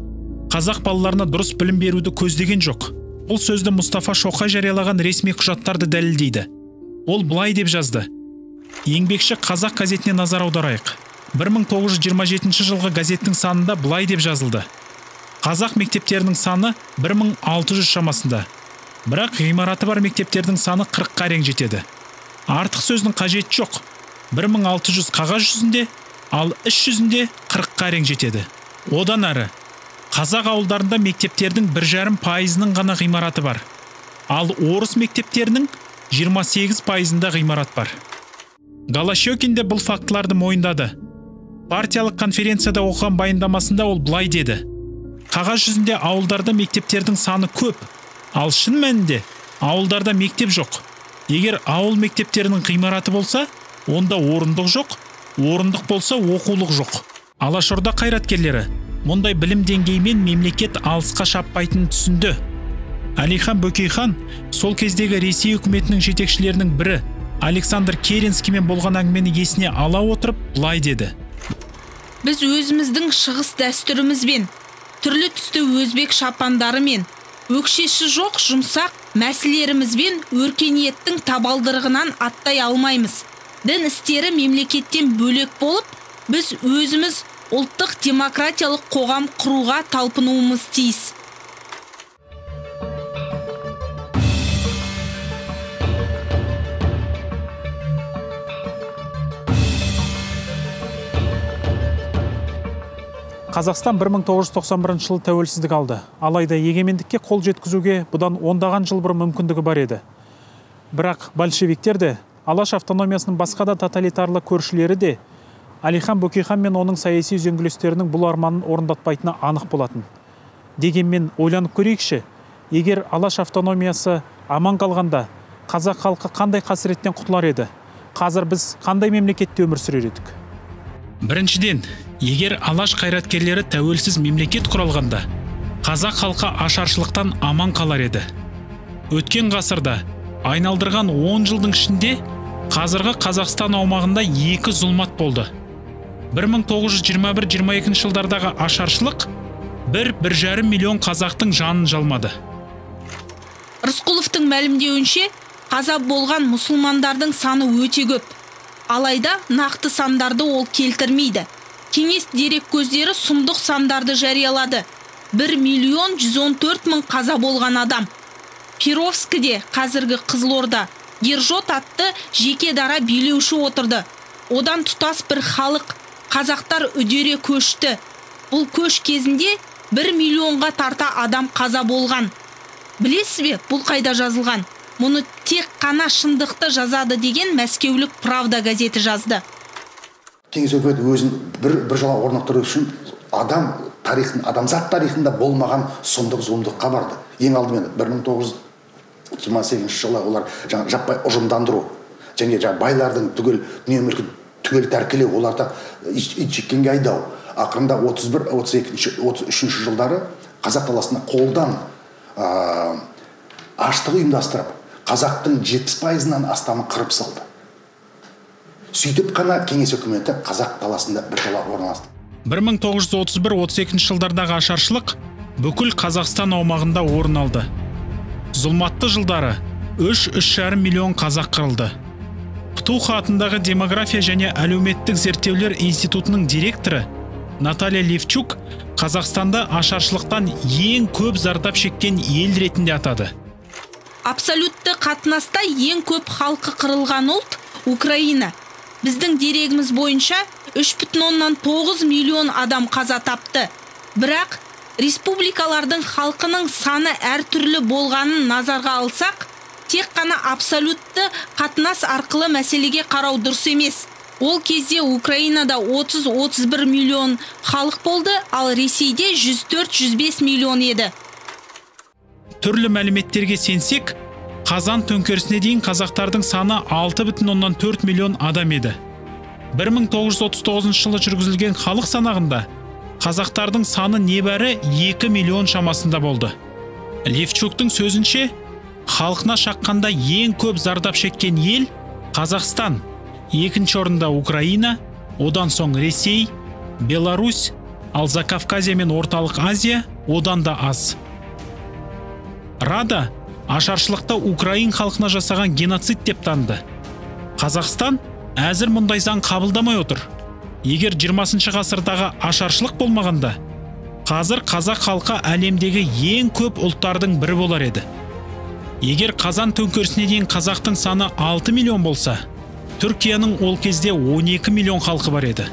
қазақ балаларына дұрыс білім беруді көздеген жоқ. Бұл сөзді Мұстафа Шоқай жариялаған ресми құжаттарды дәлелдейді. Ол былай деп жазды: Еңбекші қазақ газетіне назар аударайық. 1927 жылғы газеттің санында былай деп жазылды: Қазақ мектептерінің саны 1600 шамасында. Бірақ ғимараты бар мектептердің саны 40-қа әрең жетеді. Артық сөздің қажеті жоқ. 1600 қағаз жүзінде, ал іс жүзінде 40-қа әрең жетеді. Одан әрі, қазақ ауылдарында мектептердің 1,5%-ының ғана ғимараты бар. Ал орыс мектептерінің 28%-ында ғимарат бар. Голощекин де бұл фактыларды мойындады. Партиялық конференцияда оқыған баяндамасында ол былай деді: қағаз жүзінде ауылдарда мектептердің саны көп, ал шын мәнінде ауылдарда мектеп жоқ. Егер ауыл мектептерінің ғимараты болса, онда орындық жоқ, орындық болса оқулық жоқ. Алашорда қайраткерлері мұндай білім деңгейімен мемлекет алысқа шаппайтынын түсінді. Әлихан Бөкейхан сол кездегі Ресей үкіметінің жетекшілерінің бірі Александр Керенскиймен болған әңгімені есіне ала отырып былай деді: Біз өзіміздің шығыс дәстүрімізбен, түрлі түсті өзбек шапандарымен, Өкшесі жоқ жұмсақ мәселелерімізбен өркениеттің табалдырығынан аттай алмаймыз. Дін істері мемлекеттен бөлек болып, біз өзіміз ұлттық демократиялық қоғам құруға талпынуымыз тиіс. Қазақстан 1991 жылы тәуелсіздік алды. Алайда егемендікке қол жеткізуге бұдан ондаған жыл бұрын мүмкіндігі бар еді. Бірақ большевиктер де, Алаш автономиясының басқа да тоталитарлы көршілері де Әлихан Бөкейхан мен оның саяси үзеңгілестерінің бұл арманын орындатпайтыны анық болатын. Дегенмен ойланып көрейікші, егер Алаш автономиясы аман қалғанда, қазақ халқы қандай қасіреттен құтылар еді? Қазір біз қандай мемлекетте өмір сүрер едік? Біріншіден, егер Алаш қайраткерлері тәуелсіз мемлекет құралғанда, қазақ халқы ашаршылықтан аман қалар еді. Өткен ғасырда айналдырған 10 жылдың ішінде қазіргі Қазақстан аумағында екі зұлмат болды. 1921-22 жылдардағы ашаршылық 1-1,5 миллион қазақтың жанын жалмады. Рысқұловтың мәлімдеуінше, қаза болған мұсылмандардың саны өте көп. Алайда нақты сандарды ол келтірмейді. Кеңес дерек көздері сұмдық сандарды жариялады. 1 114 000 қаза болған адам. Перовскіде, қазіргі Қызылорда, Гержот атты жеке дара билеуші отырды. Одан тұтас бір халық, қазақтар үдере көшті. Бұл көш кезінде 1 миллионға тарта адам қаза болған. Білесіз бе, бұл қайда жазылған? Мұны тек қана шындықты жазады деген Мәскеулік Правда газеті жазды. Кеңес өкіметі өзін бір жола орнықтыру үшін адам тарихын, адамзат тарихында болмаған сұмдық зұлымдыққа барды. Ең алдымен 1928 жылы олар жаппай ұжымдандыру және байлардың түгел дүние мүлкін түгел тәркілеу, оларды ит жеккенге айдау. Ақырында 31, 32, 33 жылдары қазақ даласында қолдан аштық ұйымдастырып, қазақтың 70%-ынан астамын қырып салды. Сөйтіп қана кеңес үкіметі қазақ даласында бір жола орналасты. 1931-32 жылдардағы ашаршылық бүкіл Қазақстан аумағында орын алды. Зұлматты жылдары 3-3,5 миллион қазақ қырылды. Птуха атындағы демография және әлеуметтік зерттеулер институтының директоры Наталья Левчук Қазақстанда ашаршылықтан ең көп зардап шеккен ел ретінде атады. Абсолютті қатынаста ең көп халқы қырылған ұлт Украина. Біздің дерегіміз бойынша 3,9 миллион адам қаза тапты. Бірақ республикалардың халқының саны әртүрлі болғанын назарға алсақ, тек қана абсолютті қатынас арқылы мәселеге қарау дұрыс емес. Ол кезде Украинада 30-31 миллион халық болды, ал Ресейде 104-105 миллион еді. Түрлі мәліметтерге сенсек, Қазан төңкерісіне дейін қазақтардың саны 6,4 миллион адам еді. 1939 жылы жүргізілген халық санағында қазақтардың саны небәрі 2 миллион шамасында болды. Левчуктың сөзінше, халқына шаққанда ең көп зардап шеккен ел Қазақстан, екінші орында Украина, одан соң Ресей, Беларусь, ал Закавказия мен Орталық Азия одан да аз. Рада ашаршылықта украин халқына жасаған геноцид деп таныды. Қазақстан әзір мұндай заң қабылдамай отыр. Егер 20 ғасырдағы ашаршылық болмағанда, қазір қазақ халқы әлемдегі ең көп ұлттардың бірі болар еді. Егер Қазан төңкерісіне дейін қазақтың саны 6 миллион болса, Түркияның ол кезде 12 миллион халқы бар еді.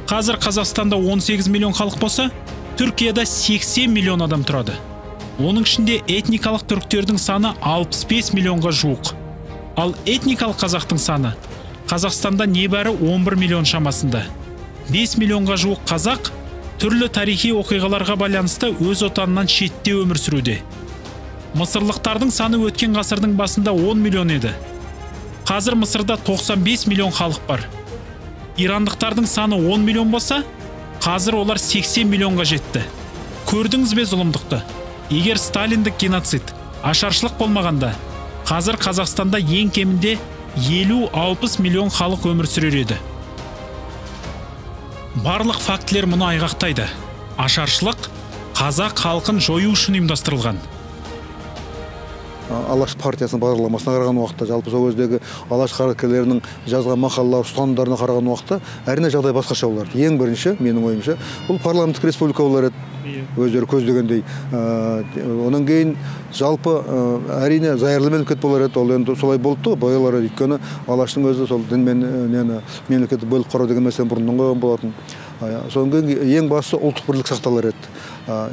Қазір Қазақстанда 18 миллион халық болса, Түркияда 80 миллион адам тұрады. Оның ішінде этникалық түріктердің саны 65 миллионға жуық. Ал этникалық қазақтың саны Қазақстанда небәрі 11 миллион шамасында. 5 миллионға жуық қазақ түрлі тарихи оқиғаларға байланысты өз отанынан шетте өмір сүруде. Мысырлықтардың саны өткен ғасырдың басында 10 миллион еді. Қазір Мысырда 95 миллион халық бар. Ирандықтардың саны 10 миллион болса, қазір олар 80 миллионға жетті. Көрдіңіз бе зұлымдықты? Егер сталиндік геноцид, ашаршылық болмағанда, қазір Қазақстанда ең кемінде 50-60 миллион халық өмір сүрер еді. Барлық фактілер мұны айғақтайды. Ашаршылық қазақ халқын жою үшін ұйымдастырылған. Алаш партиясының бағдарламасына қараған уақытта, жалпы сол кездегі Алаш қайраткерлерінің жазған мақалалар, ұстанымдарына қараған уақытта әрине жағдай басқаша болар еді. Ең бірінші, менің ойымша, бұл парламенттік республика болар еді, өздері көздегендей. Онан кейін жалпы әрине зайырлы мемлекет болар еді, ол енді солай болды ғой, болар еді. Өйткені Алаштың өзі сол дін мен мемлекетті бөліп қарау деген мәселені бұрыннан қойған болатын. Содан кейін ең бастысы ұлттық бірлік сақталар еді.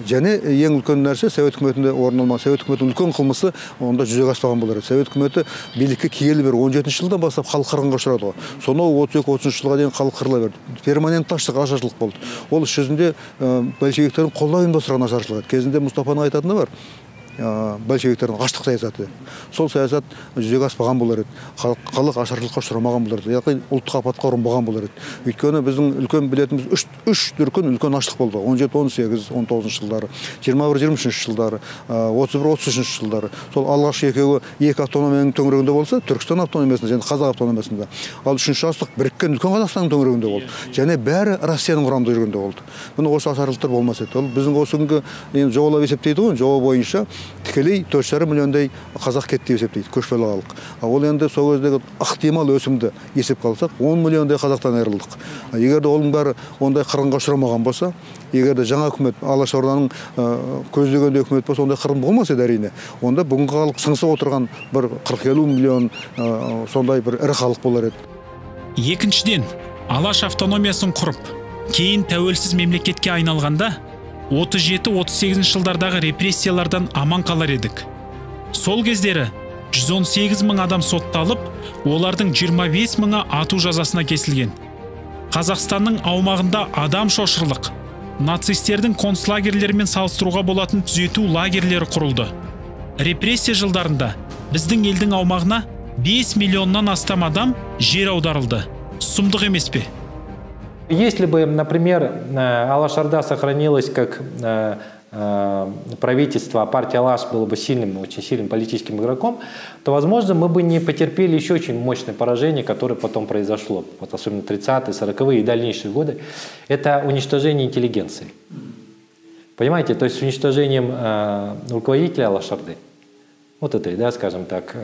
Және ең үлкен нәрсе Совет үкіметінде орын алмаған. Совет үкіметінің үлкен қылмысы онда жүзеге аспаған болар еді. Совет үкіметі билікке келгелі бері 17 жылдан бастап халық қырғынға ұшырады ғой. Сонау 32-33 жылға дейін халық қырыла берді. Перманентті аштық, ашаршылық болды. Ол іс жүзінде большевиктердің қолдау ұйымдастырған ашаршылық еді. Кезінде Мұстафаның айтатыны бар, большевиктердің аштық саясаты. Сол саясат жүзеге аспаған болар еді. Халық ашаршылыққа ұшырамаған болар еді. Яғни ұлттық апатқа ұрынбаған болар еді. Өйткені біздің үлкен білетініміз үш дүркін үлкен аштық болды. 17, 18, 19 жылдары, 21, 23 жылдары, 31, 33 жылдары. Сол алғашқы екеуі екі автономияның төңірегінде болса, Түркістан автономиясында және Қазақ автономиясында. Ал үшінші аштық біріккен үлкен Қазақстанның төңірегінде болды. Және бәрі Россияның құрамында жүргенде болды. Міне осы ашаршылықтар болмас еді. Ол біздің осы күнгі енді жобалап есептейді ғой, жоба бойынша тікелей 4,5 миллиондай қазақ кетті деп есептейді, көшпелі халық. Ол енді сол кездегі ықтимал өсімді есепке алсақ, 10 миллиондай қазақтан айырылдық. Егер де оның бәрі ондай қырғынға ұшырамаған болса, егер де жаңа үкімет, Алаш Орданың көздегендей үкімет болса, ондай қырғын болмас еді әрине. Онда бүгінгі халық сыңсып отырған бір 40-50 миллион сондай бір ірі халық болар еді. Екіншіден, Алаш автономиясын құрып, кейін тәуелсіз мемлекетке айналғанда 37-38 жылдардағы репрессиялардан аман қалар едік. Сол кездері 118 мың адам сотталып, олардың 25 мыңы ату жазасына кесілген. Қазақстанның аумағында адам шошырлық, нацистердің концлагерлерімен салыстыруға болатын түзету лагерлері құрылды. Репрессия жылдарында біздің елдің аумағына 5 миллионнан астам адам жер аударылды. Сұмдық емес пе? Если бы, например, Алаш-Орда сохранилась как правительство, а партия Алаш была бы сильным, очень сильным политическим игроком, то, возможно, мы бы не потерпели еще очень мощное поражение, которое потом произошло, вот особенно 30-е, 40-е и дальнейшие годы. Это уничтожение интеллигенции. Понимаете, то есть с уничтожением руководителя Алаш-Орды, вот этой, да, скажем так,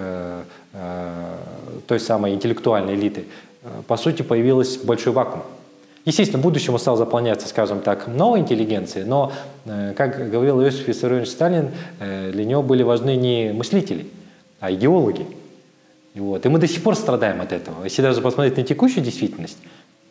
той самой интеллектуальной элиты, по сути, появился большой вакуум. Естественно, в будущем он стал заполняться, скажем так, новой интеллигенцией, но, как говорил Иосиф Виссарионович Сталин, для него были важны не мыслители, а идеологи. Вот. И мы до сих пор страдаем от этого. Если даже посмотреть на текущую действительность,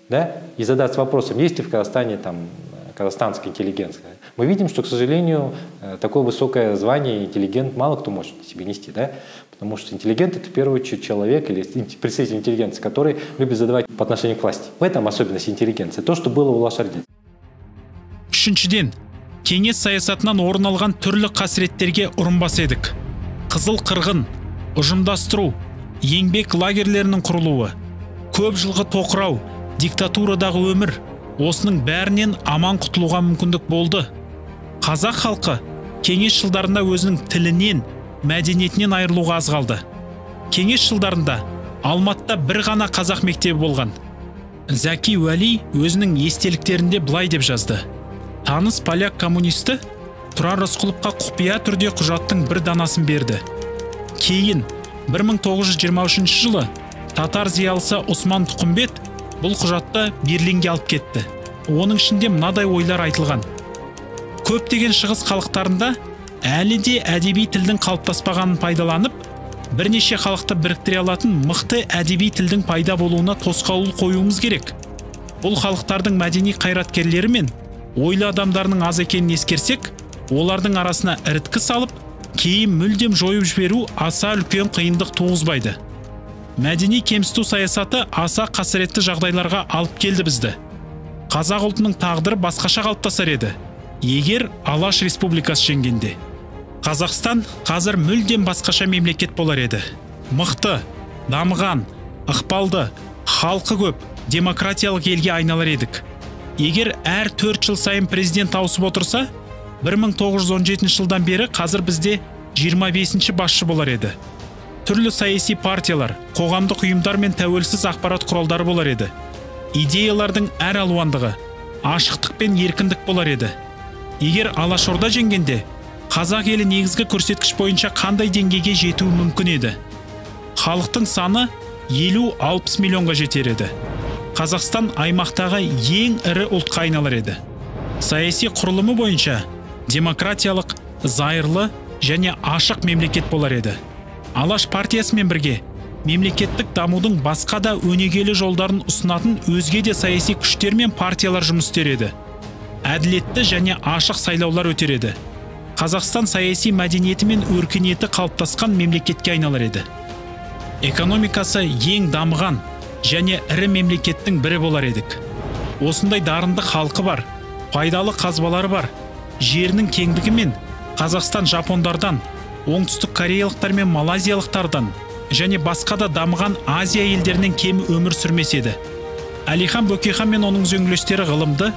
да, и задаться вопросом, есть ли в Казахстане там казахстанская интеллигенция, мы видим, что, к сожалению, такое высокое звание интеллигент мало кто может себе нести, да? Потому что интеллигент – это в первую очередь человек или представитель интеллигенции, который любит задавать по отношению к власти. В этом особенность интеллигенции, то, что было у Алаш-Орды. Үшіншіден, кеңес саясатынан орын алған түрлі қасіреттерге ұрынбас едік. Қызыл қырғын, ұжымдастыру, еңбек лагерлерінің құрылуы, көп жылғы тоқырау, диктатурадағы өмір, осының бәрінен аман құтылуға мүмкіндік болды. Қазақ халқы кеңес жылдарында өзінің тілінен, мәдениетінен айырылуға аз қалды. Кеңес жылдарында Алматыда бір ғана қазақ мектебі болған. Зәки Уәли өзінің естеліктерінде былай деп жазды. Таныс поляк коммунисті Тұрар Рысқұловқа құпия түрде құжаттың бір данасын берді. Кейін 1923 жылы татар зиялысы Осман Тұқымбет бұл құжатты Берлинге алып кетті. Оның ішінде мынадай ойлар айтылған. Көптеген шығыс халықтарында әлі де әдеби тілдің қалыптаспағанын пайдаланып, бірнеше халықты біріктіре алатын мықты әдеби тілдің пайда болуына тосқауыл қоюымыз керек. Бұл халықтардың мәдени қайраткерлері мен ойлы адамдарының аз екенін ескерсек, олардың арасына іріткі салып, кейін мүлдем жойып жіберу аса үлкен қиындық туғызбайды. Мәдени кемсіту саясаты аса қасіретті жағдайларға алып келді бізді. Қазақ ұлтының тағдыры басқаша қалыптасар еді, егер Алаш Республикасы жеңгенде. Қазақстан қазір мүлдем басқаша мемлекет болар еді. Мықты, дамыған, ықпалды, халқы көп, демократиялық елге айналар едік. Егер әр 4 жыл сайын президент ауысып отырса, 1917 жылдан бері қазір бізде 25-ші басшы болар еді. Түрлі саяси партиялар, қоғамдық ұйымдар мен тәуелсіз ақпарат құралдары болар еді. Идеялардың әр алуандығы, ашықтық пен еркіндік болар еді. Егер Алашорда жеңгенде, Қазақ елі негізгі көрсеткіш бойынша қандай деңгейге жетуі мүмкін еді? Халықтың саны 50-60 миллионға жетер еді. Қазақстан аймақтағы ең ірі ұлтқа айналар еді. Саяси құрылымы бойынша демократиялық, зайырлы және ашық мемлекет болар еді. Алаш партиясымен бірге мемлекеттік дамудың басқа да өнегелі жолдарын ұсынатын өзге де саяси күштер мен партиялар жұмыс істер еді. Әділетті және ашық сайлаулар өтер еді. Қазақстан саяси мәдениеті мен өркениеті қалыптасқан мемлекетке айналар еді. Экономикасы ең дамыған және ірі мемлекеттің бірі болар едік. Осындай дарынды халқы бар, пайдалы қазбалары бар, жерінің кеңдігімен Қазақстан жапондардан, оңтүстік кореялықтар мен малайзиялықтардан және басқа да дамыған Азия елдерінен кем өмір сүрмес еді. Әлихан Бөкейхан мен оның үзеңгілестері ғылымды,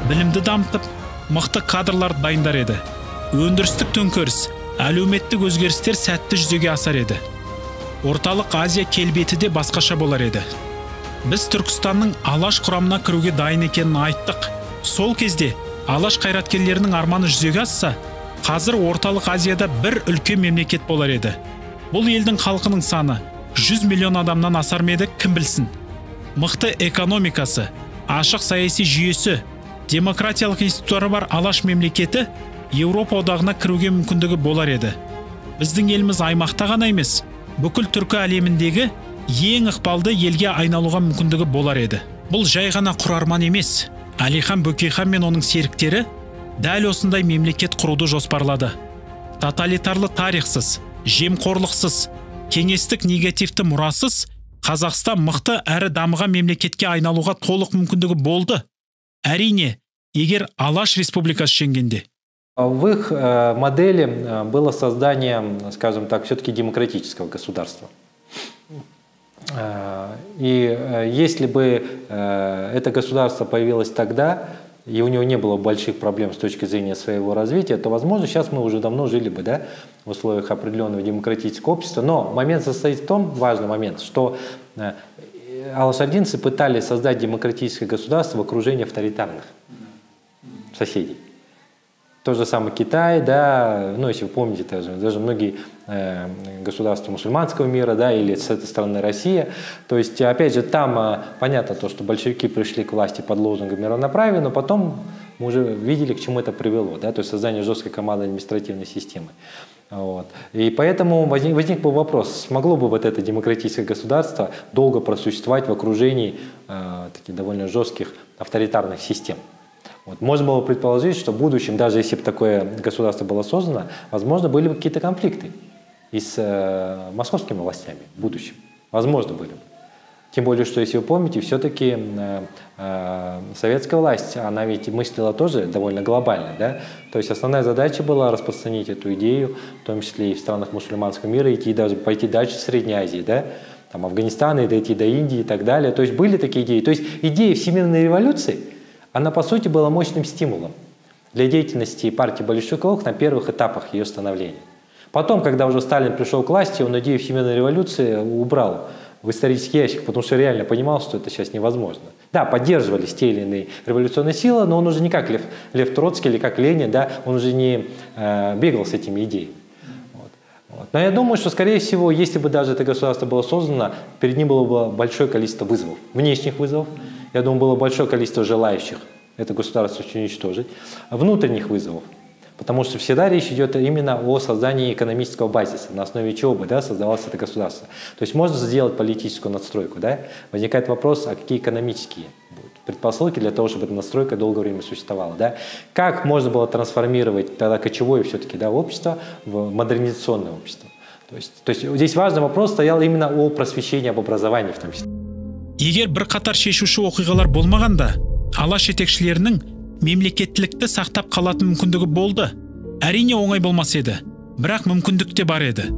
білімді дамытып, мықты кадрларды дайындар еді. Өндірістік төңкеріс, әлеуметтік өзгерістер сәтті жүзеге асар еді. Орталық Азия келбеті де басқаша болар еді. Біз Түркістанның Алаш құрамына кіруге дайын екенін айттық. Сол кезде Алаш қайраткерлерінің арманы жүзеге асса, қазір Орталық Азияда бір үлкен мемлекет болар еді. Бұл елдің халқының саны 100 миллион адамнан асар ма еді, кім білсін. Мықты экономикасы, ашық саяси жүйесі, демократиялық институттары бар Алаш мемлекеті Еуропа одағына кіруге мүмкіндігі болар еді. Біздің еліміз аймақта ғана емес, бүкіл түркі әлеміндегі ең ықпалды елге айналуға мүмкіндігі болар еді. Бұл жай ғана құр арман емес. Әлихан Бөкейхан мен оның серіктері дәл осындай мемлекет құруды жоспарлады. Тоталитарлы тарихсыз, жемқорлықсыз, кеңестік негативті мұрасыз Қазақстан мықты әрі дамыған мемлекетке айналуға толық мүмкіндігі болды. Әрине, егер Алаш Республикасы жеңгенде. В их модели было создание, скажем так, все-таки демократического государства. И если бы это государство появилось тогда, и у него не было больших проблем с точки зрения своего развития, то, возможно, сейчас мы уже давно жили бы, да, в условиях определенного демократического общества. Но момент состоит в том, важный момент, что алашординцы пытались создать демократическое государство в окружении авторитарных соседей. Тот же самый Китай, да, ну, если вы помните, даже многие государства мусульманского мира, да, или с этой стороны Россия. То есть, опять же, там понятно то, что большевики пришли к власти под лозунгом равноправия, но потом мы уже видели, к чему это привело, да, то есть создание жесткой команды административной системы. Вот. И поэтому возник бы вопрос, смогло бы вот это демократическое государство долго просуществовать в окружении таких довольно жестких авторитарных систем. Вот. Можно было предположить, что в будущем, даже если бы такое государство было создано, возможно, были бы какие-то конфликты и с московскими властями в будущем. Возможно, были бы. Тем более, что, если вы помните, все-таки советская власть, она ведь мыслила тоже довольно глобально. Да? То есть основная задача была распространить эту идею, в том числе и в странах мусульманского мира, идти даже, пойти дальше Средней Азии, да? Там Афганистана, и дойти до Индии и так далее. То есть были такие идеи. То есть идея всемирной революции, она, по сути, была мощным стимулом для деятельности партии большевиков на первых этапах ее становления. Потом, когда уже Сталин пришел к власти, он идею всемирной революции убрал в исторический ящик, потому что реально понимал, что это сейчас невозможно. Да, поддерживались те или иные революционные силы, но он уже не как Лев Троцкий или как Ленин, да, он уже не бегал с этими идеями. Вот. Вот. Но я думаю, что, скорее всего, если бы даже это государство было создано, перед ним было бы большое количество вызовов, внешних вызовов. Я думаю, было большое количество желающих это государство уничтожить, внутренних вызовов. Потому что всегда речь идет именно о создании экономического базиса, на основе чего бы, да, создавалось это государство. То есть можно сделать политическую надстройку. Да? Возникает вопрос, а какие экономические будут предпосылки для того, чтобы эта надстройка долгое время существовала. Да? Как можно было трансформировать тогда кочевое все-таки, да, общество в модернизационное общество? То есть здесь важный вопрос стоял именно о просвещении, об образовании в том числе. Егер бірқатар шешуші оқиғалар болмағанда, Алаш жетекшілерінің мемлекеттілікті сақтап қалатын мүмкіндігі болды. Әрине оңай болмас еді, бірақ мүмкіндік те бар еді.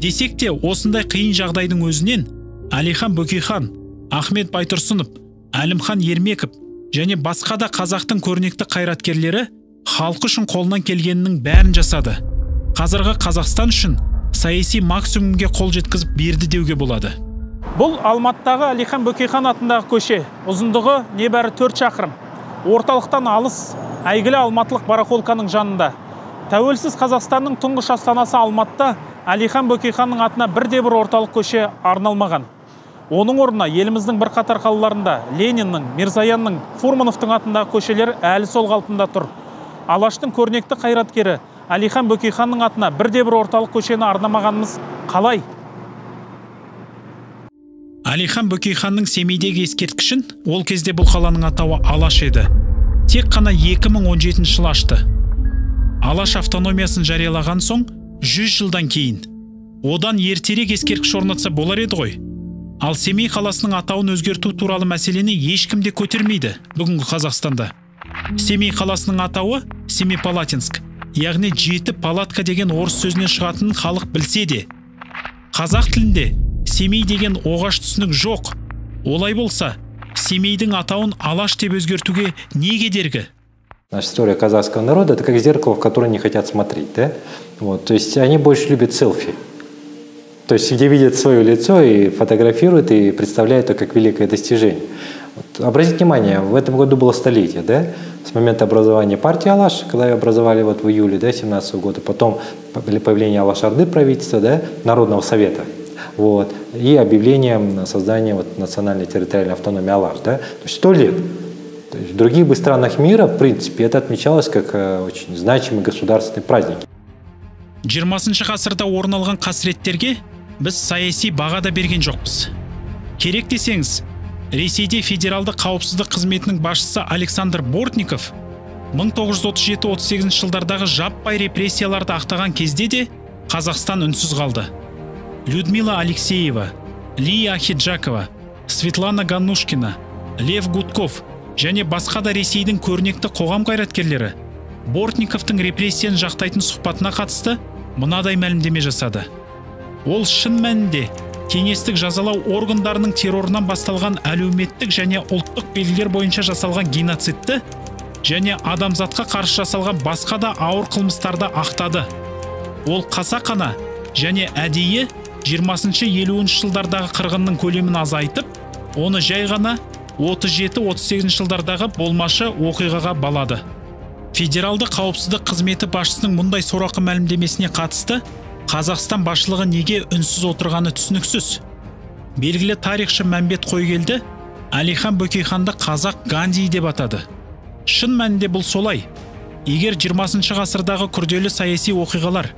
Десек те, осындай қиын жағдайдың өзінен Әлихан Бөкейхан, Ахмет Байтұрсынов, Әлімхан Ермеков және басқа да қазақтың көрнекті қайраткерлері халқы үшін қолынан келгенінің бәрін жасады. Қазіргі Қазақстан үшін саяси максимумге қол жеткізіп берді деуге болады. Бұл Алматыдағы Әлихан Бөкейхан атындағы көше, ұзындығы небәрі 4 шақырым. Орталықтан алыс, әйгілі алматылық барахолканың жанында. Тәуелсіз Қазақстанның тұңғыш астанасы Алматыда Әлихан Бөкейханның атына бірде-бір орталық көше арналмаған. Оның орнына еліміздің бірқатар қалаларында Лениннің, Мирзаянның, Фурмановтың атындағы көшелер әлі сол қалпында тұр. Алаштың көрнекті қайраткері Әлихан Бөкейханның атына бірде-бір орталық көшені арнамағанымыз қалай? Әлихан Бөкейханның Семейдегі ескерткішін ол кезде бұл қаланың атауы Алаш еді. Тек қана 2017 жылы ашты. Алаш автономиясын жариялаған соң 100 жылдан кейін. Одан ертерек ескерткіш орнатса болар еді ғой. Ал Семей қаласының атауын өзгерту туралы мәселені ешкім де көтермейді бүгінгі Қазақстанда. Семей қаласының атауы Семипалатинск, яғни жеті палатка деген орыс сөзінен шығатынын халық білсе де. Қазақ тілінде Семей деген оғаш түсінік жоқ. Олай болса, Семейдің атауын Алаш деп өзгертуге не кедергі? Наша история казахского народа – это как зеркало, в которое не хотят смотреть. Да? Вот, то есть они больше любят селфи. То есть где видят свое лицо и фотографируют, и представляют это как великое достижение. Вот, обратите внимание, в этом году было столетие, да? С момента образования партии Алаш, когда ее образовали вот в июле, да, 17 года, потом появление Алаш-Орды правительства, да, Народного совета, вот, и объявление создания вот, национальной территориальной автономии Алаш. Да? То есть 100 лет. То есть в других бы странах мира, в принципе, это отмечалось как очень значимый государственный праздник. 20 ғасырда орын алған қасіреттерге біз саяси баға да берген жоқпыз. Керек десеңіз, Ресейде федералды қауіпсіздік қызметінің басшысы Александр Бортников 1937-38 жылдардағы жаппай репрессияларды ақтаған кезде де Қазақстан үнсіз қалды. Людмила Алексеева, Лия Ахиджакова, Светлана Ганнушкина, Лев Гудков және басқа да Ресейдің көрнекті қоғам қайраткерлері Бортниковтың репрессияны жақтайтын сұхбатына қатысты мынадай мәлімдеме жасады. Ол шын мәнінде кеңестік жазалау органдарының террорынан басталған әлеуметтік және ұлттық белгілер бойынша жасалған геноцидті және адамзатқа қарсы жасалған басқа да ауыр қылмыстарды ақтады. Ол қасақана және әдейі 20-50 жылдардағы қырғынның көлемін азайтып, оны жай ғана 37-38 жылдардағы болмашы оқиғаға балады. Федералды қауіпсіздік қызметі басшысының мұндай сорақы мәлімдемесіне қатысты Қазақстан басшылығы неге үнсіз отырғаны түсініксіз. Белгілі тарихшы Мәмбет Қойгелді Әлихан Бөкейханды қазақ Ганди деп атады. Шын мәнінде бұл солай. Егер 20 ғасырдағы күрделі саяси оқиғалар,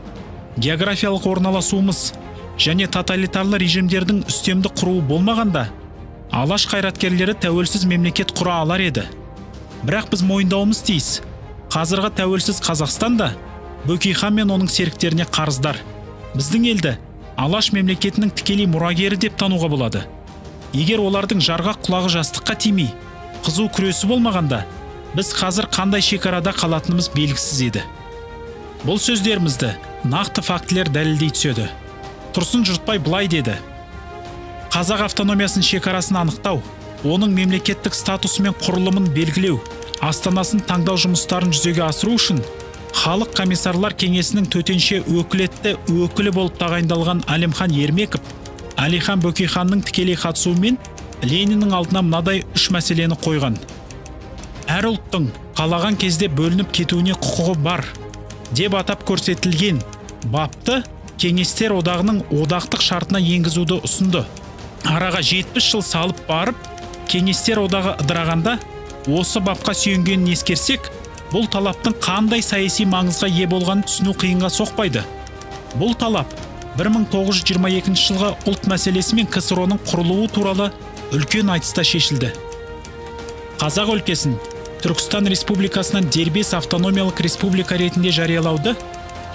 географиялық орналасуымыз және тоталитарлы режимдердің үстемді құруы болмағанда, Алаш қайраткерлері тәуелсіз мемлекет құра алар еді. Бірақ біз мойындауымыз тиіс. Қазіргі тәуелсіз Қазақстан да Бөкейхан мен оның серіктеріне қарыздар. Біздің елді Алаш мемлекетінің тікелей мұрагері деп тануға болады. Егер олардың жарғақ құлағы жастыққа тимей, қызу күресі болмағанда, біз қазір қандай шекарада қалатынымыз белгісіз еді. Бұл сөздерімізді нақты фактілер дәлелдей түседі. Тұрсын Жұртбай былай деді. Қазақ автономиясының шекарасын анықтау, оның мемлекеттік статусы мен құрылымын белгілеу, астанасын таңдау жұмыстарын жүзеге асыру үшін Халық комиссарлар кеңесінің төтенше өкілетті өкілі болып тағайындалған Әлімхан Ермеков Әлихан Бөкейханның тікелей қатысуымен Лениннің алдына мынадай үш мәселені қойған. Әр ұлттың қалаған кезде бөлініп кетуіне құқығы бар деп атап көрсетілген бапты Кеңестер одағының одақтық шартына енгізуді ұсынды. Араға 70 жыл салып барып, Кеңестер одағы ыдырағанда осы бапқа сүйенгенін ескерсек, бұл талаптың қандай саяси маңызға ие болғанын түсіну қиынға соқпайды. Бұл талап 1922 жылғы ұлт мәселесі мен КСРО-ның құрылуы туралы үлкен айтыста шешілді. Қазақ өлкесін Түркістан Республикасынан дербес автономиялық республика ретінде жариялауды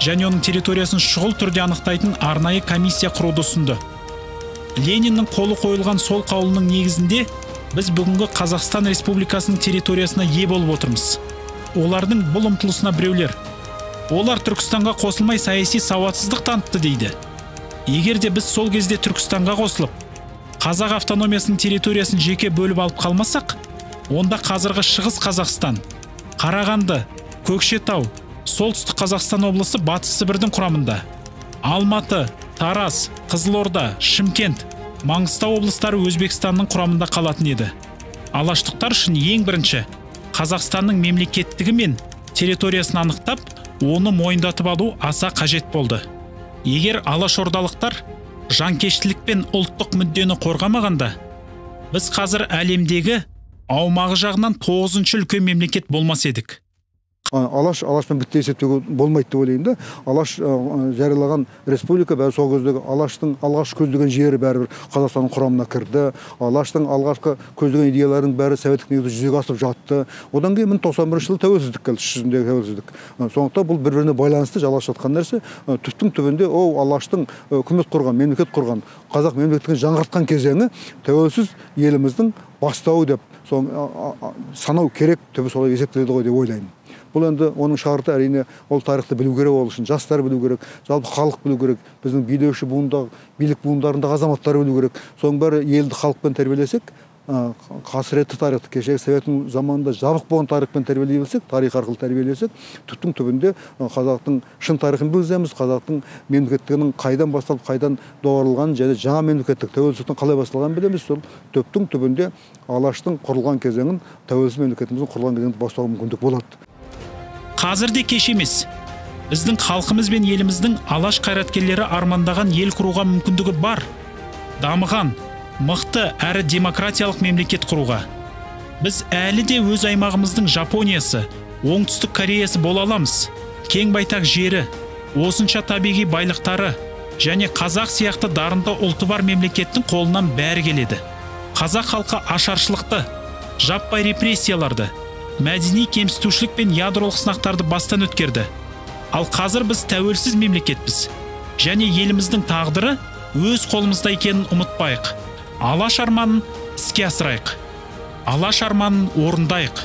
және оның территориясын шұғыл түрде анықтайтын арнайы комиссия құруды ұсынды. Лениннің қолы қойылған сол қаулының негізінде біз бүгінгі Қазақстан Республикасының территориясына ие болып отырмыз. Олардың бұл ұмтылысына біреулер олар Түркістанға қосылмай саяси сауатсыздық танытты дейді. Егер де біз сол кезде Түркістанға қосылып, Қазақ автономиясының территориясын жеке бөліп алып қалмасақ, онда қазіргі Шығыс Қазақстан, Қарағанды, Көкшетау, Солтүстік Қазақстан облысы Батыс Сібірдің құрамында, Алматы, Тараз, Қызылорда, Шымкент, Маңғыстау облыстары Өзбекстанның құрамында қалатын еді. Алаштықтар үшін ең бірінші Қазақстанның мемлекеттігі мен территориясын анықтап, Оны мойындатып алу аса қажет болды. Егер алашордалықтар жанкештілік пен ұлттық мүддені қорғамағанда, біз қазір әлемдегі аумағы жағынан 9-шы үлкен мемлекет болмас едік. Алашпен бітті есептеуге болмайды деп ойлаймын да. Алаш жариялаған республика бәрі сол кездегі Алаштың алғашқы көздеген жері бәрібір Қазақстанның құрамына кірді. Алаштың алғашқы көздеген идеяларының бәрі советтік негізде жүзеге асып жатты. Одан кейін 1991 жылы тәуелсіздік келді, іс жүзіндегі тәуелсіздік. Сондықтан бұл бір-біріне байланысты жалғасып жатқан нәрсе. Түптің түбінде ол Алаштың үкімет құрған, мемлекет құрған, қазақ мемлекеттігін жаңғыртқан кезеңі тәуелсіз еліміздің бастауы деп санау керек, түбі солай есептеледі ғой деп ойлаймын. Бұл енді оның шарты, әрине, ол тарихты білу керек, ол үшін жастар білу керек, жалпы халық білу керек, біздің билеуші буындағы, билік буындарындағы азаматтар білу керек. Соның бәрі елді халықпен тәрбиелесек, қасіретті тарихты, кешегі советтің заманында жабық болған тарихпен тәрбиелей білсек, тарих арқылы тәрбиелесек, түптің түбінде қазақтың шын тарихын білеміз, қазақтың мемлекеттігінің қайдан басталып, қайдан доғарылғанын және жаңа мемлекеттік тәуелсіздіктің қалай басталғанын білеміз. Сол түптің түбінде Алаштың құрылған кезеңін, тәуелсіз мемлекетіміздің құрылған кезеңін бастауға мүмкіндік болады. Қазір де кеш емес. Біздің халқымыз бен еліміздің Алаш қайраткерлері армандаған ел құруға мүмкіндігі бар. Дамыған, мықты әрі демократиялық мемлекет құруға. Біз әлі де өз аймағымыздың Жапониясы, Оңтүстік Кореясы бола аламыз. Кең байтақ жері, осынша табиғи байлықтары және қазақ сияқты дарынды ұлты бар мемлекеттің қолынан бәрі келеді. Қазақ халқы ашаршылықты, жаппай репрессияларды, мәдени кемсітушілік пен ядролық сынақтарды бастан өткерді. Ал қазір біз тәуелсіз мемлекетпіз және еліміздің тағдыры өз қолымызда екенін ұмытпайық. Алаш арманын іске асырайық. Алаш арманын орындайық.